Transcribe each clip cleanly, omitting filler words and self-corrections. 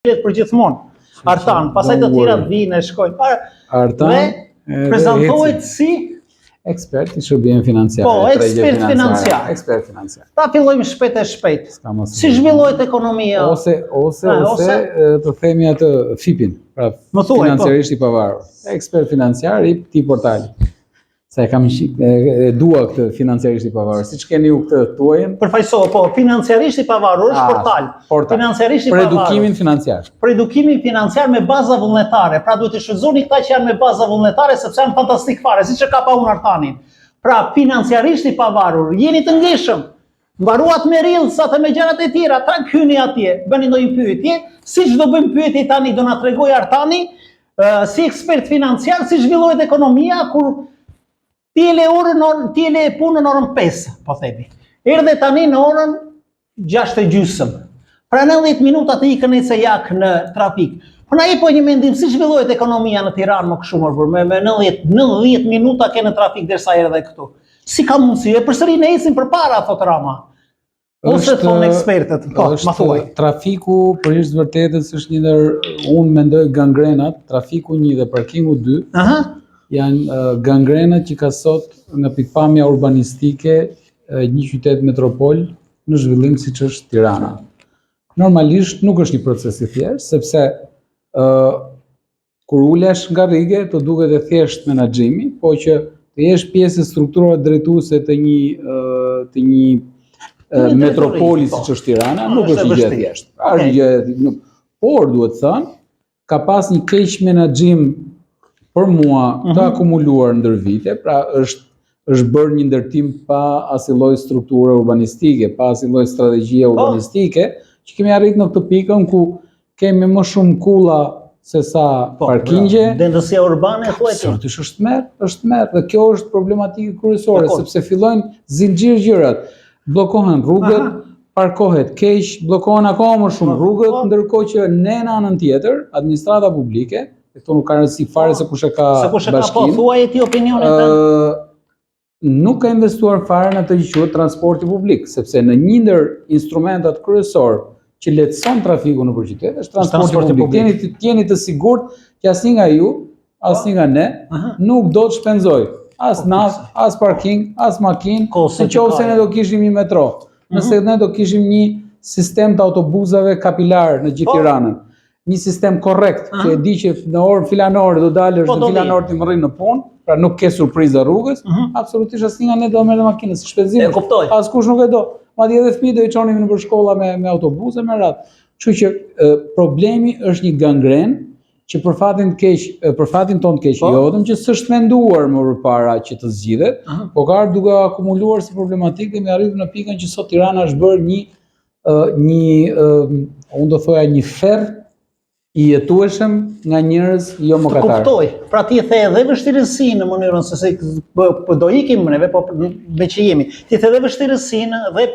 Flet për gjithmonë. Artan, pastaj të tjerat vijnë e shkojnë. Para, Artan dhe prezantohet si ekspert i shërbimeve financiare. Po, ekspert financiar. Ekspert financiar. Ta fillojmë shpejt e shpejt. Si zhvillohet ekonomia? Ose ose A, ose, ose të themi atë FIP-in, pra Më thuaj, po. financiarisht po. i pavarur. Ekspert financiar i këtij portali. Sa e kam e, e dua këtë financiarisht i pavarur. Siç keni ju këtë tuajën? Përfaqëso, po, financiarisht i pavarur është portal. portal. Financiarisht i pavarur. Për edukimin financiar. Për edukimin financiar me baza vullnetare. Pra duhet të shfrytëzoni këta që janë me baza vullnetare sepse janë fantastik fare, siç e kapa unë Artanin. Pra financiarisht i pavarur, jeni të ndjeshëm. Mbaruat me reelsat e me gjërat e tjera, trak hyni atje, bëni ndonjë pyetje, siç do bëjmë pyetje tani, do na tregojë Artani, si ekspert financiar, si zhvillohet ekonomia kur ti e le orën, orën ti e le punën në orën 5, po themi. Erdhe tani në orën 6 e gjysëm. Pra 90 minuta të ikën ecejak në trafik. Po na jepo një mendim si zhvillohet ekonomia në Tiranë më kështu më me me 90 90 minuta ke në trafik derisa erdhe këtu. Si ka mundësi? E përsëri ne ecim përpara, thot Rama. Ose thonë ekspertët, po, ma thuaj. Trafiku, për hir të vërtetës, është një ndër, unë mendoj gangrenat, trafiku një dhe parkingu dy, Aha. janë uh, gangrenat që ka sot nga pikëpamja urbanistike uh, një qytet metropol në zhvillim siç është Tirana. Normalisht nuk është një proces i thjeshtë, sepse uh, Kur ulesh në karrige, të duket e thjeshtë menaxhimi, po që të jesh pjesë e strukturave drejtuese të një të një metropoli po. siç është Tirana, nuk është një gjë e thjeshtë. Pra, është një gjë e nuk. Por duhet thënë, ka pas një keqmenaxhim për mua të mhm. akumuluar ndër vite, pra është është bërë një ndërtim pa asnjë lloj strukture urbanistike, pa asnjë lloj strategjie po. urbanistike, që kemi arritur në këtë pikën ku Kemi më shumë kulla se sa po, parkingje. Dendësia urbane thuaj ti. Absolutisht është tmerr, është tmerr dhe kjo është problematika kryesore sepse fillojnë zinxhir gjërat. Bllokohen rrugët, Aha. parkohet keq, bllokohen akoma më shumë po, rrugët, po. ndërkohë që ne në anën tjetër, administrata publike, e këtu nuk ka rëndësi fare se kush e ka Se kush e ka, po, thuaj ti opinionin tënd. nuk ka investuar fare në atë që quhet transporti publik, sepse në një ndër instrumentat kryesor që lehtëson trafikun nëpër qytet është transporti, transporti publik. publik. Jeni të jeni të sigurt që asnjë nga ju, asnjë nga ne Aha. nuk do të shpenzojë as po, naftë, as parking, as makinë, në qoftë se ne do kishim një metro, mhm. nëse ne do kishim një sistem të autobusave kapilar në gjithë po. Tiranën një sistem korrekt, që e di që në orën filanore do dalësh po, në filanore ti mbërrin në punë, pra nuk ke surpriza rrugës, uh mhm. -huh. absolutisht asnjë nga ne do merrte makinën, si shpenzim. E kuptoj. Askush nuk e do. Madje edhe fëmijët do i çonim nëpër shkolla me me autobusë me radhë. Kështu që e, problemi është një gangren që për fatin keq, për fatin tonë të keq, po. jo vetëm që s'është menduar më përpara që të zgjidhet, uh -huh. po ka ardhur duke akumuluar si problematikë dhe kemi arritur në pikën që sot Tirana është bërë një një unë do thoja një ferr i jetueshëm nga njerëz jo mëkatarë. Të kuptoj. Pra ti the edhe vështirësinë në mënyrën se si po, po do ikim neve, po me që jemi. Ti the edhe vështirësinë dhe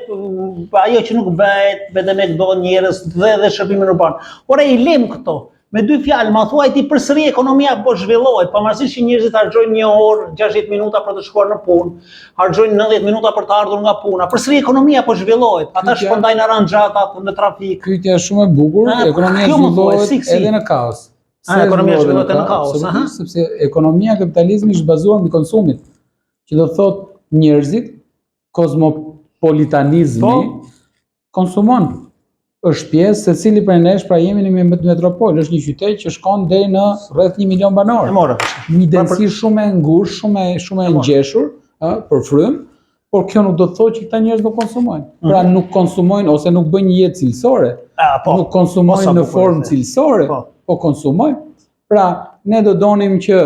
ajo që nuk bëhet, vetëm e do njerëz dhe dhe shërbimin urban. Ore i lëm këto. Me dy fjalë, ma thuaj ti përsëri ekonomia po zhvillohet, pavarësisht që njerëzit harxhojnë një orë, 60 minuta për të shkuar në punë, harxhojnë 90 minuta për të ardhur nga puna. Përsëri ekonomia po zhvillohet. Ata shpërndajnë aranxhatat në trafik. Pyetja është shumë e bukur, ekonomia zhvillohet si, si. edhe në kaos. A, ekonomia zhvillohet edhe në kaos, aha. Sepse ekonomia e kapitalizmit është bazuar mbi konsumin, që do thotë njerëzit kozmopolitanizmi po. konsumon. Është pjesë secili prej nesh, pra jemi në një metropol, është një qytet që shkon deri në rreth 1 milion banorë. E morë. Një pra, dendësi shumë e ngushtë, shumë e shumë e ngjeshur, ë, për frymë, por kjo nuk do të thotë që këta njerëz nuk konsumojnë. Mm -hmm. Pra nuk konsumojnë ose nuk bëjnë një jetë cilësore. A, po. Nuk konsumojnë në formë cilësore, po, po konsumojnë. Pra, ne do donim që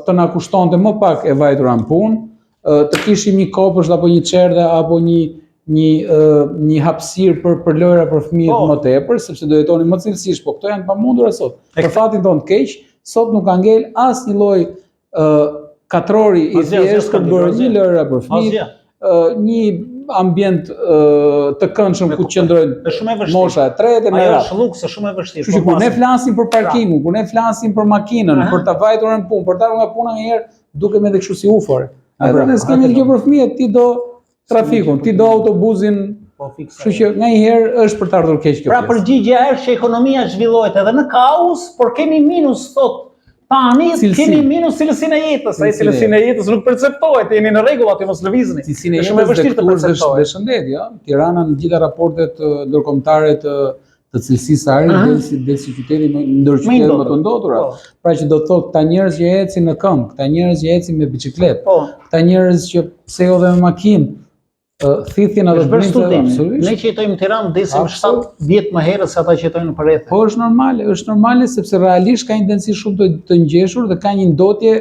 të na kushtonte më pak e vajtura në punë, të kishim një kopësht apo një çerdhe apo një një një hapësirë për për lojra për fëmijët po. më tepër, sepse do jetonin më cilësisht, po këto janë të pamundura sot. Për fatin tonë të keq, sot nuk ka ngel asnjë lloj ë katrori i thjeshtë për të bërë një lojra për fëmijë, një ambient të këndshëm ku qëndrojnë është shumë e vështirë. Mosha e tretë me radhë. Ajo është luks, është shumë e vështirë. Kështu që po kur ne flasim për pra. parkingun, kur ne flasim për makinën, për të vajtur në punë, për të ardhur nga puna një herë, dukemi edhe kështu si UFO. Edhe ne s'kemi gjë për fëmijët, ti do trafikun, ti do autobusin. Po fiks. Kështu që nganjëherë është për të ardhur keq kjo Pra pjesë. përgjigja është që ekonomia zhvillohet edhe në kaos, por kemi minus thot tani Cilësi. kemi minus cilësinë e jetës, ai Cilësinë e cilësinë e jetës nuk perceptohet, jeni në rregull aty mos lëvizni. Cilësinë e Është shumë e jetës dhe vështirë të këtu është dhe perceptohet. dhe shëndeti, ëh. Tirana në gjitha raportet ë, ndërkombëtare të të cilësisë së ajrit Aha. del si del si qyteti më ndër Më i qytetet më ndotur. të ndotura. Po. Pra që do të thotë këta njerëz që ecin në këmbë, këta njerëz që ecin me biçikletë, Po. këta njerëz që pse jo dhe me makinë, ë, thithin ato Është bërë grimca, studim. absolutisht. Ne që jetojmë në Tiranë vdesim Absolut. 7 vjet më herët se ata që jetojnë në përrethe. Po është normale, është normale sepse realisht ka një dendësi shumë të, të ngjeshur dhe ka një ndotje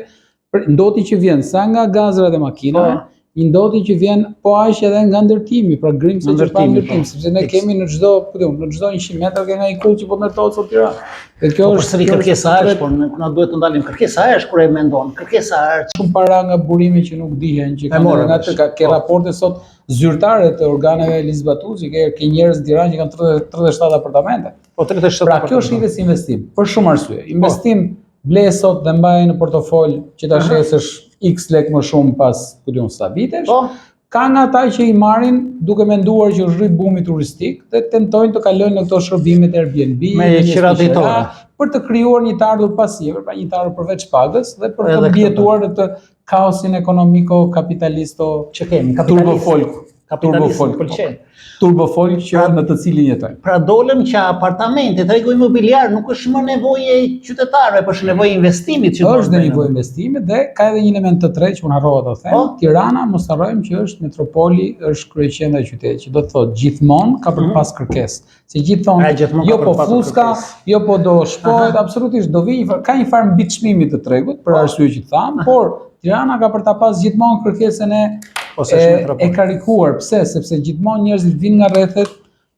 për- ndotje që vjen sa nga gazrat e makinave, Po. një ndotje që vjen po aq edhe nga ndërtimi, pra grimca Nga që pa ndërtimi, ndërtim, po. sepse ne Fiks. kemi në çdo, ku diun, në çdo 100 metra ke nga një kull që po ndërtohet sot Tiranë. Dhe kjo Po është përsëri kjo kërkesa është është, por nuk na duhet të ndalim. Kërkesa është kur e mendon. Kërkesa është. shumë para nga burime që nuk dihen, që kanë morëm nga vesh. të ka ke Po. raporte sot zyrtare të organeve ligjzbatuese, që ke ke njerëz në Tiranë që kanë 30 37 apartamente. Po 37. Pra kjo shihet si investim për shumë arsye. Investim ble sot dhe mbaje në portofol që ta shesësh X lek më shumë pas, ku diun sa vitesh. Po, Ka nga ata që i marrin duke menduar që është rrit bumi turistik dhe tentojnë të kalojnë në këto shërbimet Airbnb, Me në një qira qira, ditore. për të krijuar një të ardhur pasive, pra një të ardhur përveç pagës dhe për Edhe të këtë, mbijetuar në të kaosin ekonomiko kapitalisto që kemi kapitalist. turbo folk, turbo Kapitalist folk, pëlqen. turbo folk që në të cilin jetojmë. Pra dolëm që apartamenti, tregu imobiliar nuk është më nevojë e qytetarëve, por është nevojë e investimit që është dhe duhet nevojë investimi dhe ka edhe një element të tretë që unë harrova ta them. Po. Tirana, mos harrojmë që është metropoli, është kryeqendra e qytetit, që do të thotë gjithmonë ka për pas kërkesë. Se gjithë thonë, Mhm. A, gjithmonë ka jo për po pasur fuska, kërkesë. jo po do shpohet, absolutisht do vi një farë, ka një farë mbiçmimi të tregut për Po. arsye që tham, por Tirana ka për ta pas gjithmonë kërkesën e Ose është e, metropol. e karikuar. Pse? Sepse gjithmonë njerëzit vinë nga rrethet,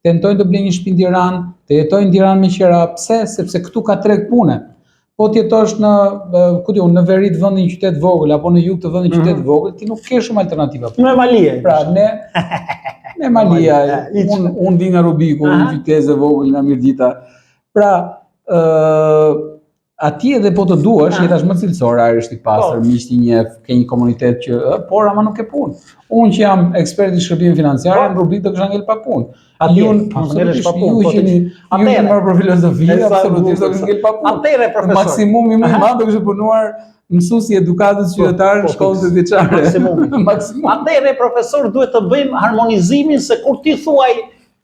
tentojnë të blejnë një shtëpi në Tiranë, të jetojnë në Tiranë me qira. Pse? Sepse këtu ka treg pune. Po të jetosh në, e, ku diun, në veri të vendit në qytet vogël apo në jug të vendit në Mhm. qytet vogël, ti nuk ke shumë alternativa. Në Malie. Pra ne me Malia, Malia, unë un vi nga Rubiku, Aha. një qytezë e vogël nga Mirdita. Pra, ë atje edhe po të duash, Aha. jeta është më cilësore, ajri është i pastër, Po. miqtë i njeh, ke një komunitet që, ë, por ama nuk ke punë. Unë që jam ekspert i shërbimit financiar, Po. jam Rubik do kisha ngel pa punë. Atje, Ju mund të ngelesh pa punë, ju po që ti- jeni ju Atëherë. që marr për filozofi, E sa absolutisht do bukur, kisha ngel pa punë. Atëherë profesor. Maksimumi më i madh do kisha punuar mësuesi i edukatës qytetare po, në shkollën fiks. të vjeçare. Maksimumi. Maksimumi. Atëherë profesor duhet të bëjmë harmonizimin se kur ti thuaj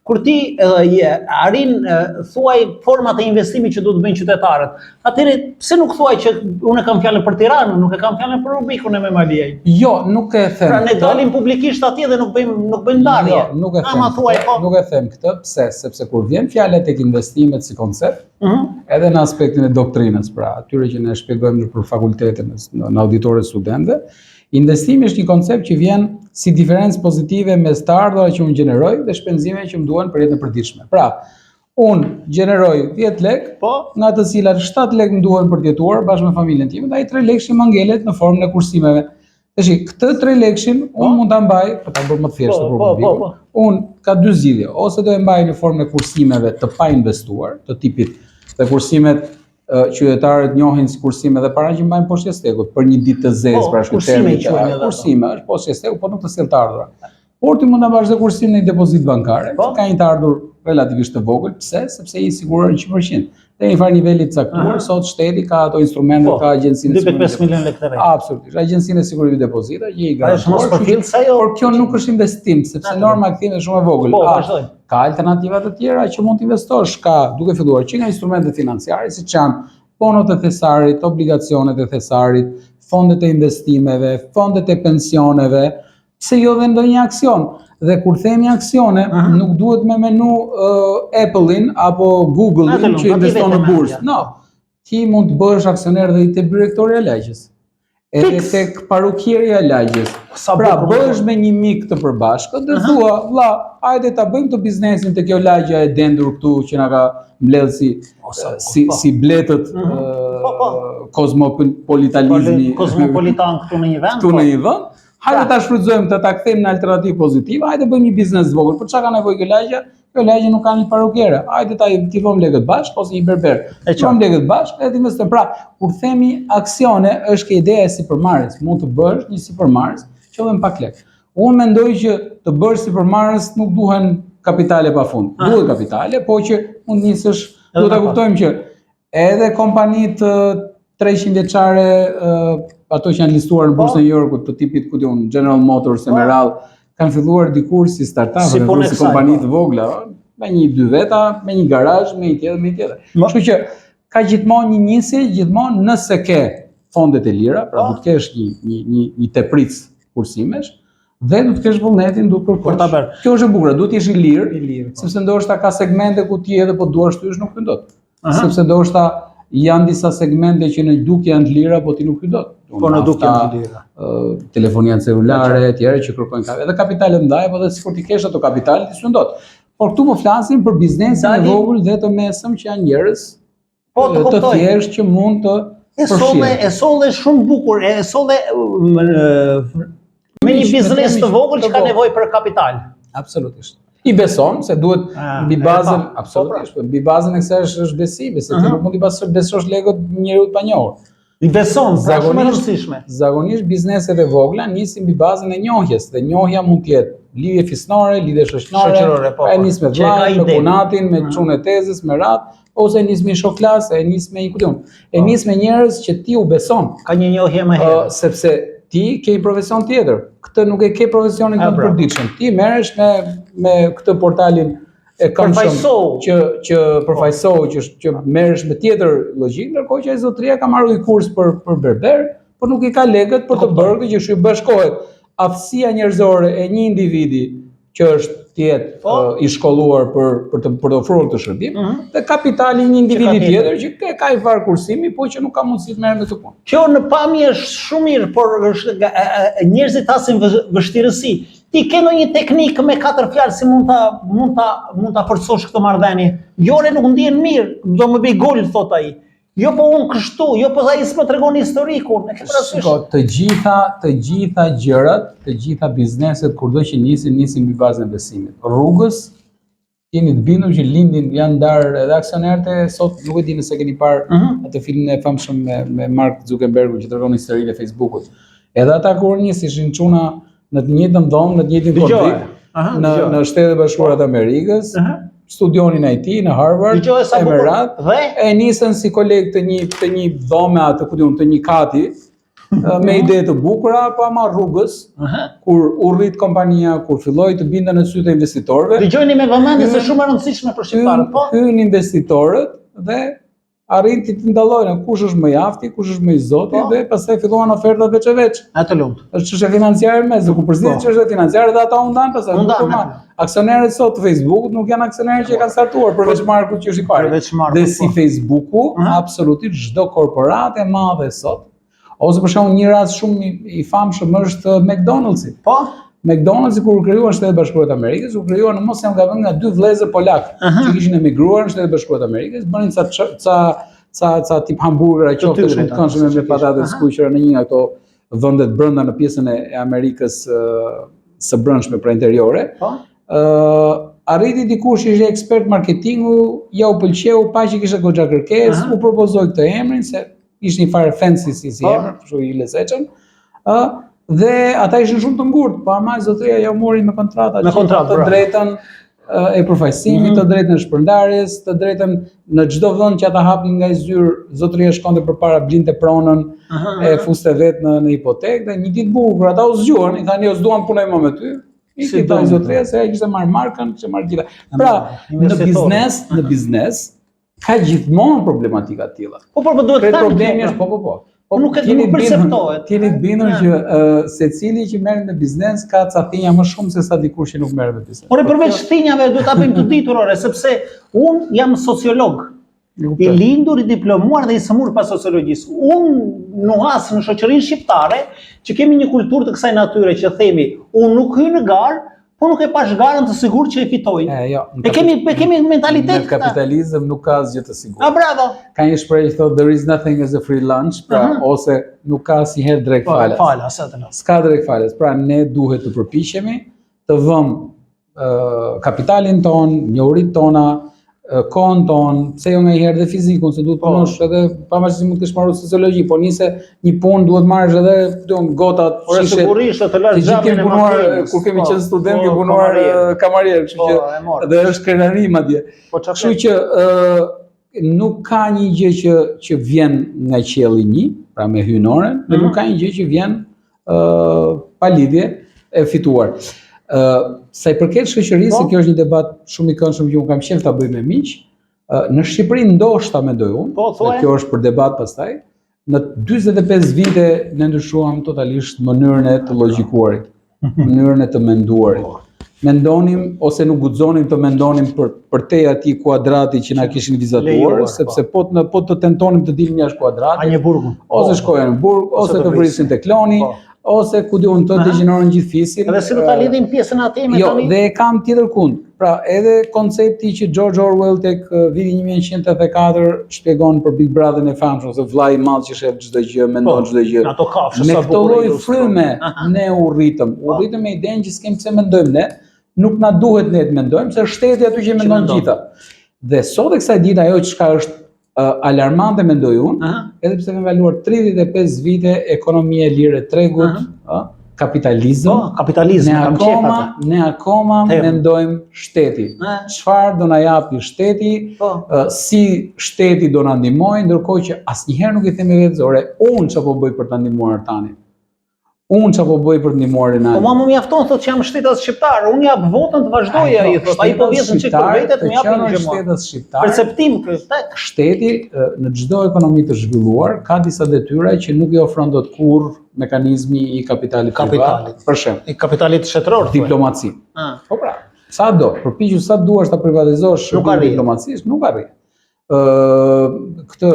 kur ti e, je, arrin e, thuaj format e investimit që duhet të bëjnë qytetarët. Atëherë pse nuk thuaj që unë e kam fjalën për Tiranën, nuk e kam fjalën për Rubikun e Memaliaj. Jo, nuk e them. Pra ne këtë. dalim publikisht atje dhe nuk bëjmë nuk bëjmë ndarje. Jo, nuk e them. Ama thuaj këtë, po. Nuk e them këtë, pse? Sepse kur vjen fjala tek investimet si koncept, Mhm. edhe në aspektin e doktrinës, pra atyre që ne shpjegojmë në për fakultete, në, në auditore studentëve, investimi është një koncept që vjen si diferencë pozitive mes të ardhurave që unë gjeneroj dhe shpenzimeve që më duhen për jetën e përditshme. Pra, unë gjeneroj 10 lek, Po, nga të cilat 7 lek më duhen për të jetuar bashkë me familjen time, dhe ai 3 lekshi më ngelet në formën e kursimeve. Tash, këtë 3 lekshin unë mund ta mbaj, për ta bërë më të thjeshtë Po, për po, po, publikun. po. Unë ka dy zgjidhje, ose do e mbaj në formën e kursimeve të pa investuar, të tipit dhe kursimet ë, qytetarët njohin si kursime dhe para që mbajnë poshtë jastëkut për një ditë të zezë, Po, pra është kursime termi i quajnë që- edhe ato. Kursime, është poshtë jastëkut, po nuk të sjell të ardhura. Por ti mund ta mbash dhe kursim në një depozit bankare, Po. që ka një të ardhur relativisht të vogël, pse? Sepse i siguron 100%. Dhe një farë niveli të caktuar, Aha. sot shteti ka ato instrumente, Po, ka agjencinë e 2.5 sigurimit. milion lekë të reja. Absolutisht, agjencinë e sigurimit depozita që i Pra është mos garantuar. për kështu që- fill sa jo. Por kjo nuk është investim, sepse Natyrisht. norma e kthimit është shumë e vogël. Po, A, vazhdojmë. Ka alternativa të tjera që mund të investosh, ka duke filluar që nga instrumentet financiare, siç janë bonot e thesarit, obligacionet e thesarit, fondet e investimeve, fondet e pensioneve, pse jo dhe ndonjë aksion. Dhe kur themi aksione, Aha. nuk duhet me menu uh, Apple-in apo Google-in Atë që lum, investon aty në vetë bursë. mendja. No, ti mund të bëhesh aksioner dhe i te direktoria e lagjes. Edhe Fiks. tek parukieria e lagjes. Sa Pra, bukur, bëhesh me një mik të përbashkët dhe thua, vlla, hajde ta bëjmë të biznesin te kjo lagja e dendur këtu që na ka mbledh si O, sa bukur, si po. si bletët Mhm. ë, Po, po. kozmopolitalizmi Kozmopolitan këtu në një vend. këtu po. në një vend. Hajde Pra. ta shfrytëzojmë këtë, ta kthejmë në alternativë pozitive, hajde bëjmë një biznes të vogël. Për çka ka nevojë kjo lagja? Kjo lagje nuk ka një parukere. Hajde ta t'i vëmë lekët bashkë ose një berber. E T'i vëmë lekët bashkë dhe të investojmë. Pra, kur themi aksione, është ke ideja e sipërmarrjes. Mund të bësh një sipërmarrës që vën pak lekë. Unë mendoj që të bësh sipërmarrës nuk duhen kapitale pafund. Duhet kapitale, po që mund nisësh, duhet ta kuptojmë që edhe kompanitë 300 vjeçare ato që janë listuar në po. bursën e New Yorkut të tipit ku di unë General Motors e me po. radhë kanë filluar dikur si startup, si, si kompani po. të vogla, me një dy veta, me një garazh, me një tjetër, me një tjetër. Kështu që ka gjithmonë një nisje, gjithmonë nëse ke fondet e lira, pra do të kesh një një një një tepricë kursimesh, dhe do të kesh vullnetin duhet kërkosh. Për ta bërë. Kjo është e bukur, duhet të jesh i lirë, i lirë, po. sepse ndoshta ka segmente ku ti edhe po duash të hysh nuk hyn dot. Aha. Sepse ndoshta janë disa segmente që në dukje janë të lira, po ti nuk hyn dot. Po në dukje janë të lira. Telefonia celulare etj që kërkojnë ka edhe kapitale të mëdha, po edhe sikur ti kesh ato kapitale ti s'hyn dot. Por këtu po flasim për biznesin e vogël dhe të mesëm që janë njerëz po, të, të thjeshtë që mund të e solle e solle shumë bukur, e solle me një biznes të vogël që ka nevojë për kapital. Absolutisht. I beson se duhet ah, mbi bazën, po, absolutisht, po, mbi bazën e kësaj është është besimi, se ti nuk mund t'i besosh besosh lekët njeriu të panjohur. I beson, pra shumë e rëndësishme. Zakonisht bizneset e vogla nisin mbi bazën e njohjes dhe njohja mund të jetë lidhje fisnore, lidhje shoqërore, shoqërore po. E po. nis me vllai, me kunatin, me mhm. çun e tezës, me radhë, ose e nis me shok klase, e nis me një ku di unë. E po. nis me njerëz që ti u beson. Ka një njohje më herët. Uh, sepse ti ke një profesion tjetër. Këtë nuk e ke profesionin tënd të pra. përditshëm. Ti merresh me me këtë portalin e këndshëm që që përfaqësohu që që merresh me tjetër logjikë, ndërkohë që ai zotëria ka marrë një kurs për për berber, por nuk i ka lekët për të bërë këtë që kështu bashkohet aftësia njerëzore e një individi që është të jetë po. uh, i shkolluar për për të për të ofruar këtë shërbim mm -hmm. dhe kapitali i një individi tjetër që ka ka një farë kursimi, po që nuk ka mundësi të merret me këtë punë. Kjo në pamje është shumë mirë, por është njerëzit hasin vështirësi. Ti ke ndonjë teknikë me katër fjalë si mund ta mund ta mund ta forcosh këtë marrëdhënie? Jo, re nuk ndihem mirë, do më bëj gol thot ai. Jo po unë kështu, jo po ai s'më tregon historikun, e ke parasysh? Shiko, të gjitha, të gjitha gjërat, të gjitha bizneset kurdo që nisin, nisin mbi bazën e besimit. Rrugës jeni të bindur që lindin janë ndarë edhe aksionerët e sot nuk e di nëse keni parë uh mhm. -huh. atë filmin e famshëm me me Mark Zuckerbergun që tregon historinë e Facebookut. Edhe ata kur nisën ishin çuna në të njëjtën dhomë, në të njëjtin kordik, në në Shtetet e Bashkuara të Amerikës, uh -huh. studionin IT në Harvard, e me radhë, dhe e nisën si kolegë të një të një dhome atë ku di unë të një kati, me ide të bukura, po ama rrugës, uh -huh. kur u rrit kompania, kur filloi të binte në sytë e investitorëve. Dëgjojeni me vëmendje se shumë e rëndësishme për shqiptarët, po. Hyn investitorët dhe arrin të të dallojnë kush është më i afti, kush është më i zoti po. dhe pastaj filluan ofertat veç e veç. Atë lumt. Është çështje financiare me, ku përzihet po. çështja financiare dhe ata u ndan pastaj. U ndan. Aksionerët sot të Facebookut nuk janë aksionerë që e kanë startuar përveç po. Markut që është i pari. Përveç Markut. Dhe si po. Facebooku, uh -huh. absolutisht çdo korporatë e madhe sot, ose për shembull një rast shumë i, i famshëm është McDonald's-i. Po. McDonald's-i kur u krijua në Shtetet e Bashkuara të Amerikës, u krijua në mos jam gabim nga dy vëllezër polak uh -huh. që kishin emigruar në Shtetet e Bashkuara të Amerikës, bënin ca ca ca ca tip hamburgera qofte shumë të këndshme me patate të skuqura në një nga ato vendet brenda në pjesën e Amerikës së brendshme pra interiore. Po. Ë arriti dikush ishte ekspert marketingu, ja u pëlqeu, pa që kishte goxha kërkesë, uh -huh. u propozoi këtë emrin se ishte një farë fancy si si po. emër, kështu i lezetshëm. Ë dhe ata ishin shumë të ngurtë, po ama zotëria ja mori me kontratë, me kontratë të drejtën e përfaqësimit, mm -hmm. të drejtën e shpërndarjes, të drejtën në çdo vend që ata hapnin nga një zyrë, zotëria shkonte përpara blinte pronën, uh -huh. e fuste vetë në në hipotekë dhe një ditë bukur kur ata u zgjuan, i thanë jo s'duam punojmë më me ty. I si tha zotëria se ai kishte marrë markën, kishte marrë gjitha. Pra, në biznes, në biznes ka gjithmonë problematika të tilla. Po, po, po duhet të thënë. Problemi është, po, po, po. Po nuk e nuk perceptohet. Jeni të bindur që uh, secili që merret me biznes ka ca thinja më shumë se sa dikush që nuk merret me biznes. Por po përveç thinjave duhet ta bëjmë të ditur ore, sepse un jam sociolog. I lindur, i diplomuar dhe i sëmurë pas sociologjisë. Unë nuhas në shoqërinë shqiptare që kemi një kulturë të kësaj natyre që themi, unë nuk hyj në garë, Po nuk e pash garën të sigurt që e fitoj. E, jo, e kemi e kemi mentalitet. Në kapitalizëm nuk ka asgjë të sigurt. A bravo. Ka një shprehje që thotë there is nothing as a free lunch, pra uh mhm. -huh. ose nuk ka asnjëherë drekë po, falas. Falas atë. S'ka drekë falas. Pra ne duhet të përpiqemi të vëmë uh, kapitalin tonë, njohuritë tona, kohën tonë, pse jo nganjëherë dhe fizikun, se duhet po. punosh edhe pavarësisht se mund të kesh mbaruar sociologji, po nise një punë duhet marrësh edhe këtu gotat, Ore shishet. sigurisht të lash Të gjithë xhamin kemi e punuar makinës. kur kemi Po, qenë student, po, kemi punuar kamarier. kamarier, kështu Po, që e morë. dhe është krenari madje. Po çfarë? Kështu që ë nuk ka një gjë që që vjen nga qielli një, pra me hyjnoren, dhe Mhm. nuk ka një gjë që vjen ë pa lidhje e fituar. Ë sa i përket shoqërisë, Po. se kjo është një debat shumë i këndshëm që unë kam qejf ta bëj me miq, ë në Shqipëri ndoshta mendoj unë, Po, dhe thuaj. kjo është për debat pastaj, në 45 vite ne ndryshuam totalisht mënyrën e të logjikuarit, mënyrën e të menduarit. Po. Mendonim ose nuk guxonim të mendonim për për te atij kuadrati që na kishin vizatuar, Lejuar, po. sepse po të po të tentonim të dilim jashtë A kuadratit, një burgu. ose shkoja në burg, Ose ose të të vrisin te kloni, Po. ose ku di unë të Aha. degjeneronin gjithë fisin. Edhe si do ta ë, lidhim pjesën atë me Jo, tani? dhe e kam tjetër kund. Pra, edhe koncepti që George Orwell tek viti 1984 shpjegon për Big Brother-in e famshëm, ose vllai i madh që shef çdo gjë, mendon Po, çdo gjë. Në ato kafshë Me sa këtë bukur lloj ilustron. fryme Aha. ne u rritëm. U Po. rritëm me idenë që s'kem pse mendojmë ne, nuk na duhet ne të mendojmë, se është shteti aty që mendon mendon. gjitha. Dhe sot e kësaj dite ajo çka është uh, alarmante mendoj unë, Aha. edhe pse kemi kaluar 35 vite ekonomi e lirë e tregut, ë, kapitalizëm, Po, kapitalizmi, ne kam qejf akoma, atë. ne akoma Temë. mendojmë shteti. Ë, Çfarë do na japi shteti, Po. ë, si shteti do na ndihmojë, ndërkohë që asnjëherë nuk i themi vetes, ore, unë çfarë po bëj për ta ndihmuar tani. Unë çfarë po bëj për të ndihmuar Po Renalin. mua më mjafton thotë që jam shtetas shqiptar, unë jap votën të vazhdoj ai thotë, ai po vjen çik për vete të më japin gjë gjë mua. Shtetas shqiptar, Perceptim ky, tek. shteti ë, në çdo ekonomi të zhvilluar ka disa detyra që nuk i ofron dot kurrë mekanizmi i kapitalit privat. Kapitalit. Për shembull, I kapitalit shtetëror. thuaj. diplomaci. Ah. Po pra, sa do, përpiqu sa duash ta privatizosh Nuk shërbimin arrin. diplomacisë, nuk arrin. Ë këtë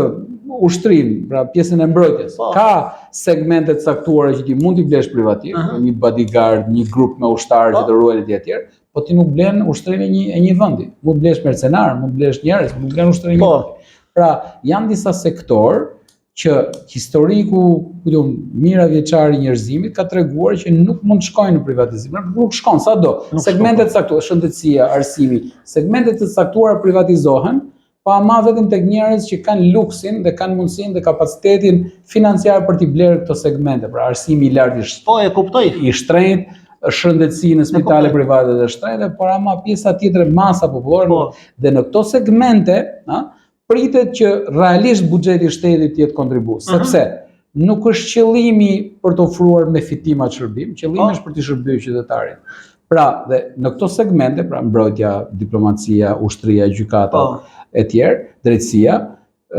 ushtrinë, pra pjesën e mbrojtjes. Po. Ka segmente të caktuara që ti mund t'i blesh privatisht, Aha. një bodyguard, një grup me ushtarë Po. që të ruajnë etj etj, po ti nuk blen ushtrinë e një e një vendi. Mund të blesh mercenar, mund të blesh njerëz, mund të blen ushtrinë e një Po. vendi. Pra, janë disa sektor që historiku, ku di unë, mira vjeçari i njerëzimit ka treguar që nuk mund të shkojnë në privatizim. Nuk shkon sado. Nuk Segmente të caktuara, shëndetësia, arsimi, segmente të caktuara privatizohen, pa ama vetëm tek njerëz që kanë luksin dhe kanë mundësinë dhe kapacitetin financiar për t'i blerë këto segmente, pra arsimi i lartë i sh- Po e kuptoj. i shtrenjtë, shëndetësi në spitale kuptoj. private dhe shtrenjtë, por ama pjesa tjetër masa popullore Po. nuk- dhe në këto segmente, a, pritet që realisht buxheti i shtetit të jetë kontribues, Mhm. sepse nuk është qëllimi për të ofruar me fitim atë shërbim, qëllimi Po. është për të shërbyer qytetarit. Pra, dhe në këto segmente, pra mbrojtja, diplomacia, ushtria, gjykata Po. e tjerë, drejtësia,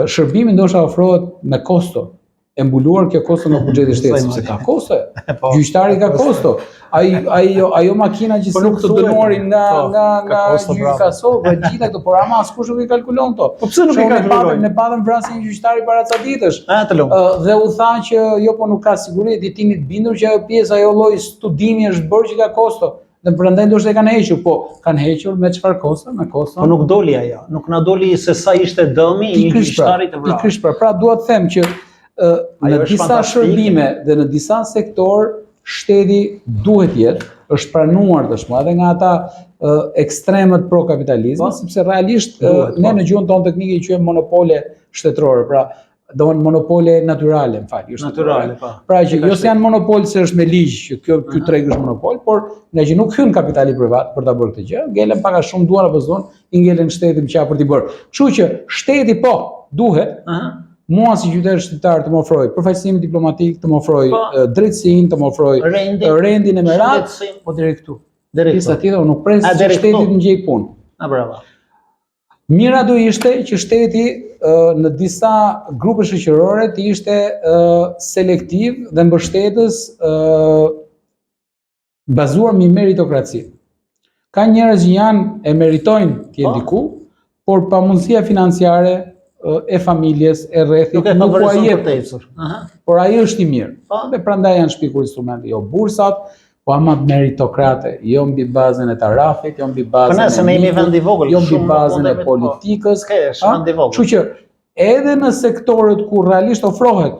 shërbimi ndoshta ofrohet me kosto, e mbuluar kjo kosto nga buxheti i shtetit, sepse ka kosto. Po. Gjyqtari ka kosto. Ai ajo ajo makina që Po si nuk të thuhet, dënuarin nga po, nga ka nga kosto, gjyka bravo. sot, pra gjitha këto, por ama askush nuk i kalkulon këto. Po pse nuk i Shumë ne patëm kalkulojnë? ne patëm vrasjen e gjyqtarit para ca ditësh. Ah, të lumë. Ë, dhe u tha që jo po nuk ka siguri, ti tini të bindur që ajo pjesë, ajo lloj studimi është bërë që ka kosto. Dhe prandaj ndoshta e kanë hequr, po kanë hequr me çfarë kosto? Me kosto. Po nuk doli ajo, nuk na doli se sa ishte dëmi i një Pikërisht pra, gjyqtari të vrarë. Pikërisht pra, pra dua të them që ë, Ajo në është disa fantastike. shërbime dhe në disa sektor shteti duhet jetë, është pranuar tashmë edhe nga ata ë, ekstremët pro kapitalizmit, Po. sepse realisht ë, Duhet, ne po. në gjuhën tonë teknike i quajmë monopole shtetërore, pra do të monopole natyrale, më fal, jo shtetërore. Natyrale, po. Pra që E ka jo se janë monopol se është me ligj që kjo ky treg është monopol, por nga që nuk hyn kapitali privat për ta bërë këtë gjë, ngelen pak a shumë duan apo s'duan, i ngelen shtetit më qafë për t'i bërë. Kështu që shteti po duhet Aha. mua si qytetar shqiptar të më ofroj përfaqësimin diplomatik, të më ofroj Po. e, drejtësinë, të më ofroj Rendin, e, rendin e me radhë, shëndetësinë, po deri këtu. deri Pjesa këtu. tjetër unë nuk pres A, që deri shteti këtu. të më gjej punë. A bravo. Mira do ishte që shteti ë, në disa grupe shoqërore të ishte ë, selektiv dhe mbështetës ë, bazuar mbi meritokraci. Ka njerëz që janë e meritojnë të jenë Po. diku, por pamundësia financiare ë, e familjes, e rrethit, Nuk e nuk ua favorizon jep për të ecur. Aha. por ai është i mirë. Po. Dhe prandaj janë shpikur instrumente, jo bursat, po ama meritokrate, jo mbi bazën e tarafit, jo mbi Po bazën ne se ne jemi mikut, vend i vogël, jo mbi shumë nuk bazën e mundemi- po. politikës. Ke, është a? vend i vogël. Kështu që edhe në sektorët ku realisht ofrohet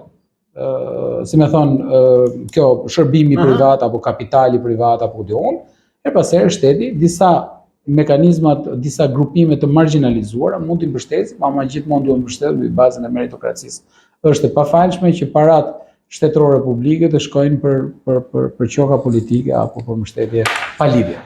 ë, si me thonë, ë, kjo shërbimi Aha. privat apo kapitali privat apo ku di unë, her pas here shteti disa mekanizmat, disa grupime të margjinalizuara mund t'i mbështesim, ama gjithmonë duhet mbështetur mbi bazën e meritokracisë. Është e pafalshme që parat shtetërore publike të shkojnë për për për për qoka politike apo për mbështetje pa lidhje.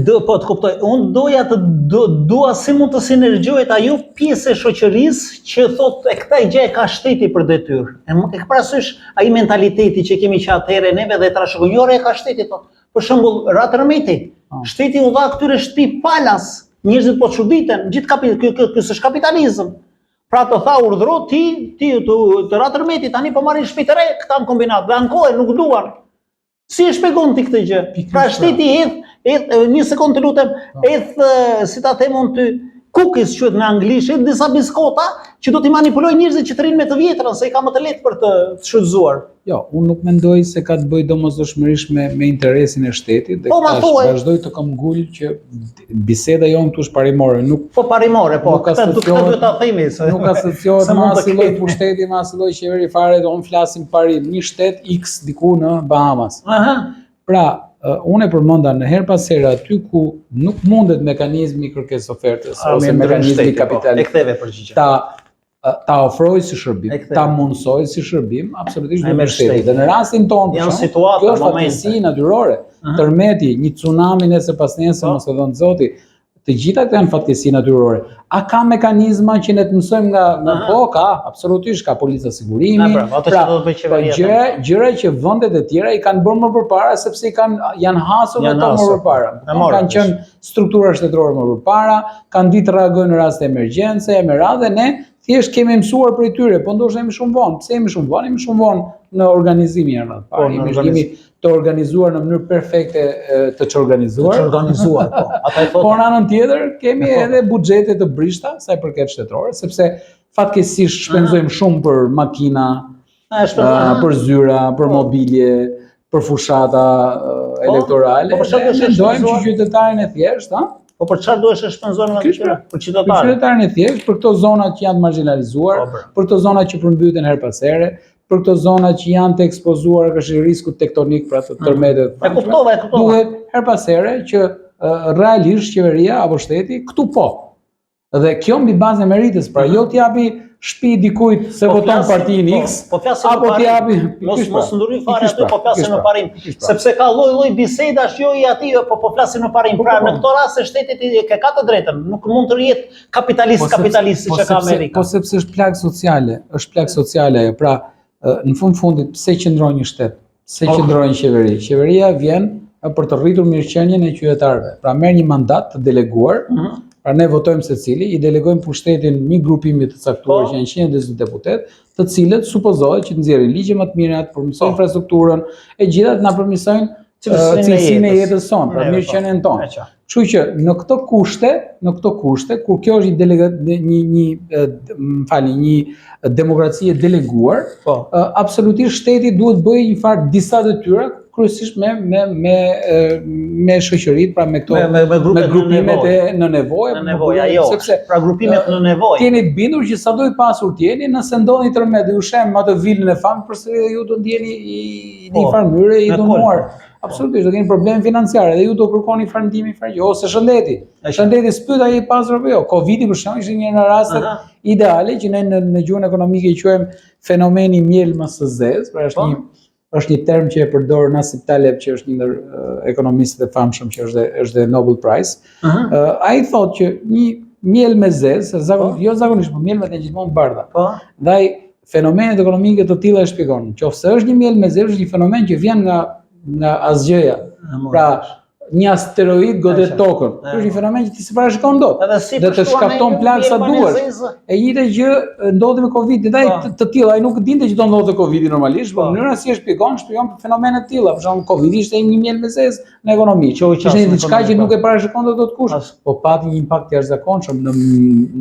Do po të kuptoj. Unë doja të do, dua si mund të sinergjohet ajo pjesë e shoqërisë që thotë e këtë gjë e ka shteti për detyrë. E më ke parasysh ai mentaliteti që kemi që atëherë neve dhe trashëgimore e ka shteti thotë. Për shembull, ra tërmeti. Po. Shteti u dha këtyre shtëpi falas. Njerëzit po çuditen, gjithë kapi, ky ky ky s'është kapitalizëm. Pra të tha urdhëro ti, ti të, të ra tërmeti, tani po marrin shtëpi të re këta në kombinat dhe ankohen, nuk duan. Si e shpjegon ti këtë gjë? Pra shteti hedh, hedh një sekondë të lutem, po. hedh si ta them unë ty, cookies quhet në anglisht, hedh disa biskota që do t'i manipulojë njerëzit që të rrinë me të vjetrën, se i ka më të lehtë për të shfrytëzuar. Jo, unë nuk mendoj se ka të bëjë domosdoshmërisht me me interesin e shtetit dhe po, tash vazhdoj të këmbgul që biseda jonë këtu është parimore, nuk Po parimore, po, nuk këtë këtë duhet ta themi se nuk asociohet me asnjë lloj pushteti, me asnjë lloj qeveri fare, do unë flasim parim, një shtet X diku në Bahamas. Aha. Pra, unë e përmenda në herë pas here aty ku nuk mundet mekanizmi i kërkesë ofertës ose mekanizmi po, kapitalist. E ktheve përgjigjen. Ta ta ofrojë si shërbim, ta mundësojë si shërbim, absolutisht duhet shteti. Dhe në rastin tonë, janë situata, kjo është fatkeqësi natyrore. Tërmeti, një tsunami nesër pasnesër, po. mos e dhëntë Zoti, të gjitha këto janë fatkeqësi natyrore. A ka mekanizma që ne të mësojmë nga nga po ka, absolutisht ka polica sigurimi. Pra, ato që do të bëjë qeveria. Po gjëra, gjëra që vendet e tjera i kanë bërë më përpara sepse i kanë janë hasur me to më përpara. Kanë qenë struktura shtetërore më përpara, kanë ditë të reagojnë në raste emergjence, e me radhë ne thjesht kemi mësuar prej tyre, po ndoshta jemi shumë vonë. Pse jemi shumë vonë? Jemi shumë vonë në organizimin e radhë. Po, në organizim. Jemi të organizuar në mënyrë perfekte të çorganizuar. Të çorganizuar, po. Ata i thotë. Po në anën tjetër kemi edhe buxhete të brishta sa i përket shtetërore, sepse fatkeqësisht shpenzojmë shumë për makina, për zyra, për po. mobilje, për fushata po, elektorale. Po për çfarë duhet të mendojmë që qytetarin e thjeshtë, ha? Po për çfarë duhet të shpenzojnë atë gjëra? Për qytetarin. Për qytetarin e thjeshtë, për këto zona që janë të margjinalizuar, po, për këto zona që përmbyten herë pas here, për këto zona që janë të ekspozuara karshi riskut tektonik, pra të mm. tërmeteve. E kuptova, e kuptova. Duhet herë pas here që realisht qeveria apo shteti këtu po Dhe kjo mbi bazën e meritës, pra jo t'i japi shtëpi dikujt se po voton partinë po, X, po, po apo t'i japi mos mos ndërhyj fare aty, po flasim në parim, pra. sepse ka lloj-lloj bisedash jo i atij, jo, po po flasim në parim. Po, pra po, po. në këto raste shteti ti ke ka të drejtën, nuk mund të jetë kapitalist po, kapitalist siç e ka Amerika. Po sepse është plagë sociale, është plagë sociale ajo. Pra në fund fundit pse qëndron një shtet? Pse po. qëndron një qeveri? Qeveria vjen për të rritur mirëqenien e qytetarëve. Pra merr një mandat të deleguar, mm -hmm. pra ne votojmë secili, i delegojmë pushtetin një grupimi të caktuar po. që janë 140 deputetë, të cilët supozohet që të nxjerrin ligje më të mira, të përmirësojnë po. infrastrukturën, e gjitha të na përmirësojnë cilësinë e jetës sonë, pra po. mirëqenien tonë. Kështu që në këto kushte, në këto kushte kur kjo është një delega një një më falni, një demokraci e deleguar, po. absolutisht shteti duhet të bëjë një farë disa detyra kryesisht me me me me shoqëritë, pra me këto me, me, me, grupet me grupimet e në nevojë, në nevojë, ajo, sepse pra grupimet në nevojë. Jeni të bindur që sado i pasur të jeni, nëse ndodh një tërmet dhe ju shemb atë vilën e famshme, përsëri ju do ndjeni i në një po, farë mënyre i dhunuar. Po. Absolutisht, do keni problem financiar dhe ju do kërkoni farë ndihme farë gjë ose shëndeti. Shëndeti s'pyet a je i pasur apo jo. Covidi për shembull ishte një nga rastet ideale që ne në, në gjuhën ekonomike i quajmë fenomeni mjelmës së zezë, pra është po. një është një term që e përdor Nassim Taleb, që është një ndër ekonomistët e famshëm që është dhe, është dhe Nobel Prize. Uh -huh. uh, ai thotë që një mjelmë e zezë, zakon, po. jo zakonisht, por mjelmat janë gjithmonë të bardha. Po. Dhe ai fenomenet ekonomike të tilla e shpjegon. Qoftë se është një mjelmë e zezë, është një fenomen që vjen nga nga asgjëja. Pra, një asteroid godet tokën. Ky është një fenomen që ti s'e parashikon dot. Edhe si dhe të shkakton plagë sa duash. E njëjta gjë ndodhi me Covidin. Dhe ai po. të tilla, ai nuk dinte që do ndodhte Covidi normalisht, por po. mënyra si e shpjegon, shpjegon për fenomene të tilla. Për shembull, Covidi ishte një mjelmë e zezë në ekonomi. Ishte një diçka që nuk e parashikonte dot kush, po pati një impakt të jashtëzakonshëm në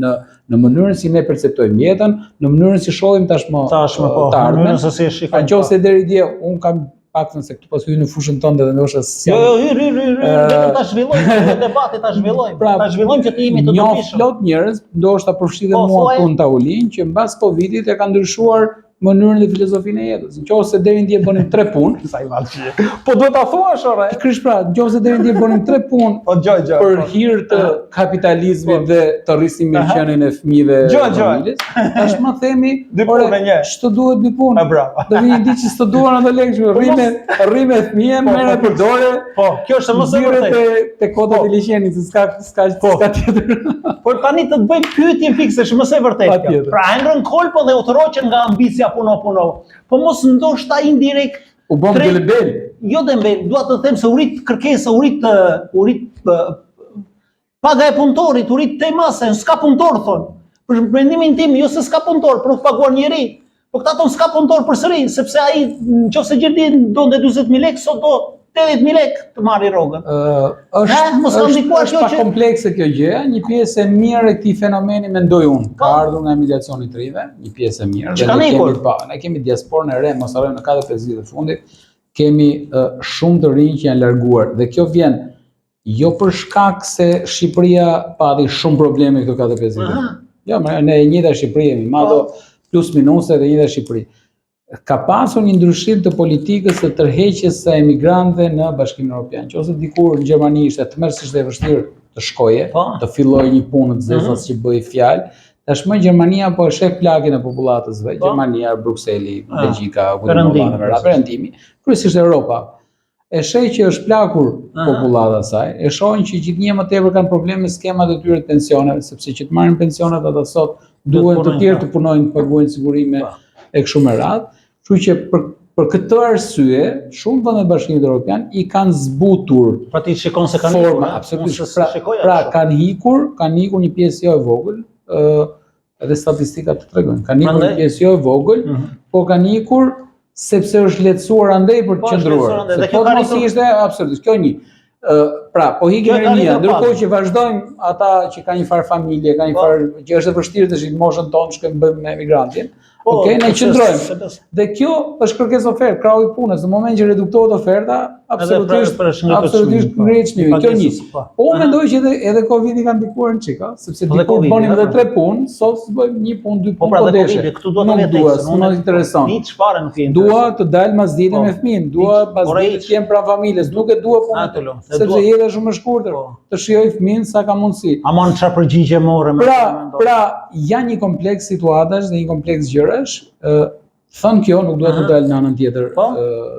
në në mënyrën si ne perceptojmë jetën, në mënyrën si shohim tashmë tashmë po, të ardhmen. Në mënyrën se si e shikojmë. Në qoftë se deri dje un kam paktën se këtu pas hyj në fushën tënde dhe ndoshta si Jo, jo, hyr, hyr, hyr, hyr, vetëm ta zhvillojmë këtë debat, ta zhvillojmë. Pra, ta zhvillojmë që të jemi të dobishëm. Njoh plot njerëz, ndoshta përfshi dhe po, mua këtu në tavolinë që mbas Covidit e kanë ndryshuar. mënyrën dhe filozofinë e jetës. Në qoftë se deri dje bënim tre punë, sa i madh që. Po duhet ta thuash ore. Pikërisht pra, në qoftë se deri dje bënim tre punë, po gjoj gjoj. Për po. hir të kapitalizmit po. dhe të rrisim mirëqenien e fëmijëve gjoj gjoj. Tashmë themi, dy punë me një. Ç'të duhet dy punë? E bravo. Do vi një ditë që s'të duan ato lekë, që po rri me rri me fëmijën, po, merre për dore. Po, kjo është më se vërtet. Te te kodrat po. e liqenit, se s'ka s'ka po. s'ka tjetër. Por tani të të bëj pyetjen fikse, është më se vërtet kjo. Pra e ngrën kolpën dhe u tërhoqën nga ambicia puno puno. Po mos ndoshta indirekt u bën dembel. Jo dembel, dua të them se u rrit kërkesa, u rrit u rrit paga e punëtorit, u rrit tej mase, s'ka punëtor thonë. Për mendimin tim, jo se s'ka punëtor, por nuk paguan njeri. Po këta thonë s'ka punëtor përsëri, sepse ai në qoftë se dje donte 40.000 lekë, sot do 80.000 lekë të marri rrogën. Uh, është, eh, mos ka ndikuar kjo që komplekse kjo gjë, një pjesë e mirë e këtij fenomeni mendoj unë, ka po. ardhur nga emigracioni i të rinjve, një pjesë e mirë, dhe ne kemi pa, ne kemi diasporën e re, mos harrojmë në 4-5 vitet e fundit, kemi uh, shumë të rinj që janë larguar dhe kjo vjen Jo për shkak se Shqipëria pati shumë probleme këto 4-5 vite. Jo, më ne e njëjta Shqipëri jemi, ma do po. plus minus edhe e njëjta Shqipëri. Ka pasur një ndryshim të politikës së tërheqjes së emigrantëve në Bashkimin Evropian. Qoftë se dikur në Gjermani ishte tmerrësisht e vështirë të shkoje, po. të filloje një punë të zeza mm -hmm. që bëhej fjalë. Tashmë Gjermania po e sheh plakjen e popullatës vet, po. Gjermania, Brukseli, ah. Belgjika, ku di unë, Perëndimi, kryesisht Europa. e sheh që është plakur popullata e saj, e shohin që gjithnjë më tepër kanë probleme skemat e tyre të pensioneve, sepse që të marrin pensionet ata sot duhen të tjerë të punojnë, të paguajnë sigurime po. e kështu me radhë. Kështu që për për këtë arsye, shumë vende të Bashkimit Evropian i kanë zbutur. Pra ti shikon se kanë ikur, absolutisht. Pra, pra kanë ikur, kanë ikur një pjesë jo e vogël, ë Edhe statistikat të tregojnë. Kanë ikur një pjesë jo e vogël, mm -hmm. po kanë ikur sepse është lehtësuar andej për të po, qëndruar. Se po të mos ishte absolutisht kjo një. Ë pra, po ikin rinia, ndërkohë që vazhdojmë ata që kanë një farë familje, kanë një po. farë që është e vështirë tash në moshën tonë shkojmë bëjmë emigrantin. Po, Okej, ne qëndrojmë. Dhe kjo është kërkesë ofertë, krahu i punës. Në moment që reduktohet oferta, absolutisht absolutisht po. ngrihet çmimi. Kjo një. Po, po unë mendoj që edhe edhe Covidi ka ndikuar një çik, sepse po dikur bënim edhe tre punë, sot bëjmë një punë, dy po, punë, pra, po deshe. Këtu do të vetë. Dua, s'më intereson. Hiç fare nuk i intereson. Dua të dal masdite me fëmijën, dua pasdite të jem pranë familjes, nuk e dua punën. Sepse jeta është shumë e shkurtër. Të shijoj fëmijën sa ka mundësi. Aman çfarë përgjigje more me. Pra, pra janë një kompleks situatash dhe një kompleks gjërash, ë thënë kjo nuk dua të dal në anën tjetër po?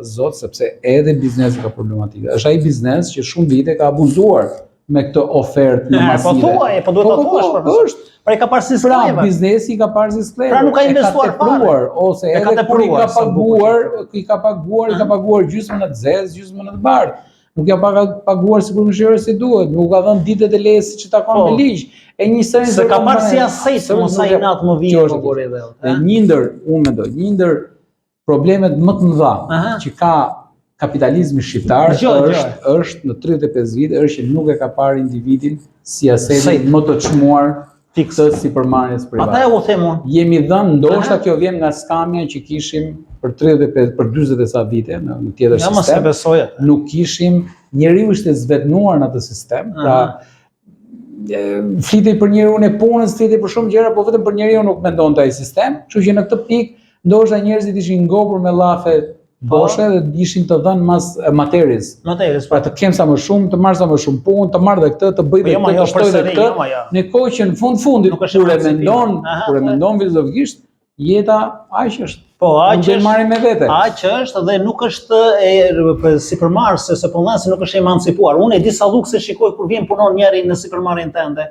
zot sepse edhe biznesi ka problematika. Është ai biznes që shumë vite ka abuzuar me këtë ofertë në po masive. Po thuaj, po duhet ta po, thuash po, po, është. Pra i ka parë si pra, skllevër. Pra biznesi i ka parë si skllevër. Pra nuk ka investuar fare. Ose edhe kur i ka paguar, i ka paguar, i ka paguar gjysmën në të zezë, gjysmën në të bardhë. Nuk ja ka paguar sigurimin shoqëror si duhet, nuk ka dhënë ditët e lejes siç i takon po. me ligj. E një sërë Se ka parë si aset, mos sa inat më vjen po burri dhe. Dhe një ndër, unë mendoj, një ndër problemet më të mëdha që ka kapitalizmi shqiptar është është në 35 vite është që nuk e ka parë individin si asetin më të çmuar Fiks. të sipërmarrjes private. Ata e u them unë. Jemi dhënë, ndoshta kjo vjen nga skamja që kishim për 35, për 40 e sa vite në, në tjetër ja, sistem. Ja, besoj atë. Nuk kishim, njeriu ishte zvetënuar në atë sistem, pra flitej për njeriun e punës, flitej për shumë gjëra, po vetëm për njeriun nuk mendonte ai sistem, kështu që në këtë pikë ndoshta njerëzit ishin ngopur me llafe po. boshe dhe ishin të dhënë mas materies. Materies, pra të kem sa më shumë, të marr sa më shumë punë, të marr dhe këtë, të bëj dhe po jo, këtë, të jo, shtoj dhe këtë. Jo, jo. Në kohë që në fund fundit kur e mendon, kur e po. mendon filozofikisht, jeta aq është. Po, aq është. Nuk marrim me vete. Aq është dhe nuk është e sipërmarrëse ose punëdhënësi nuk është emancipuar. Unë e di sa lukse shikoj kur vjen punon njëri në sipërmarrjen tënde.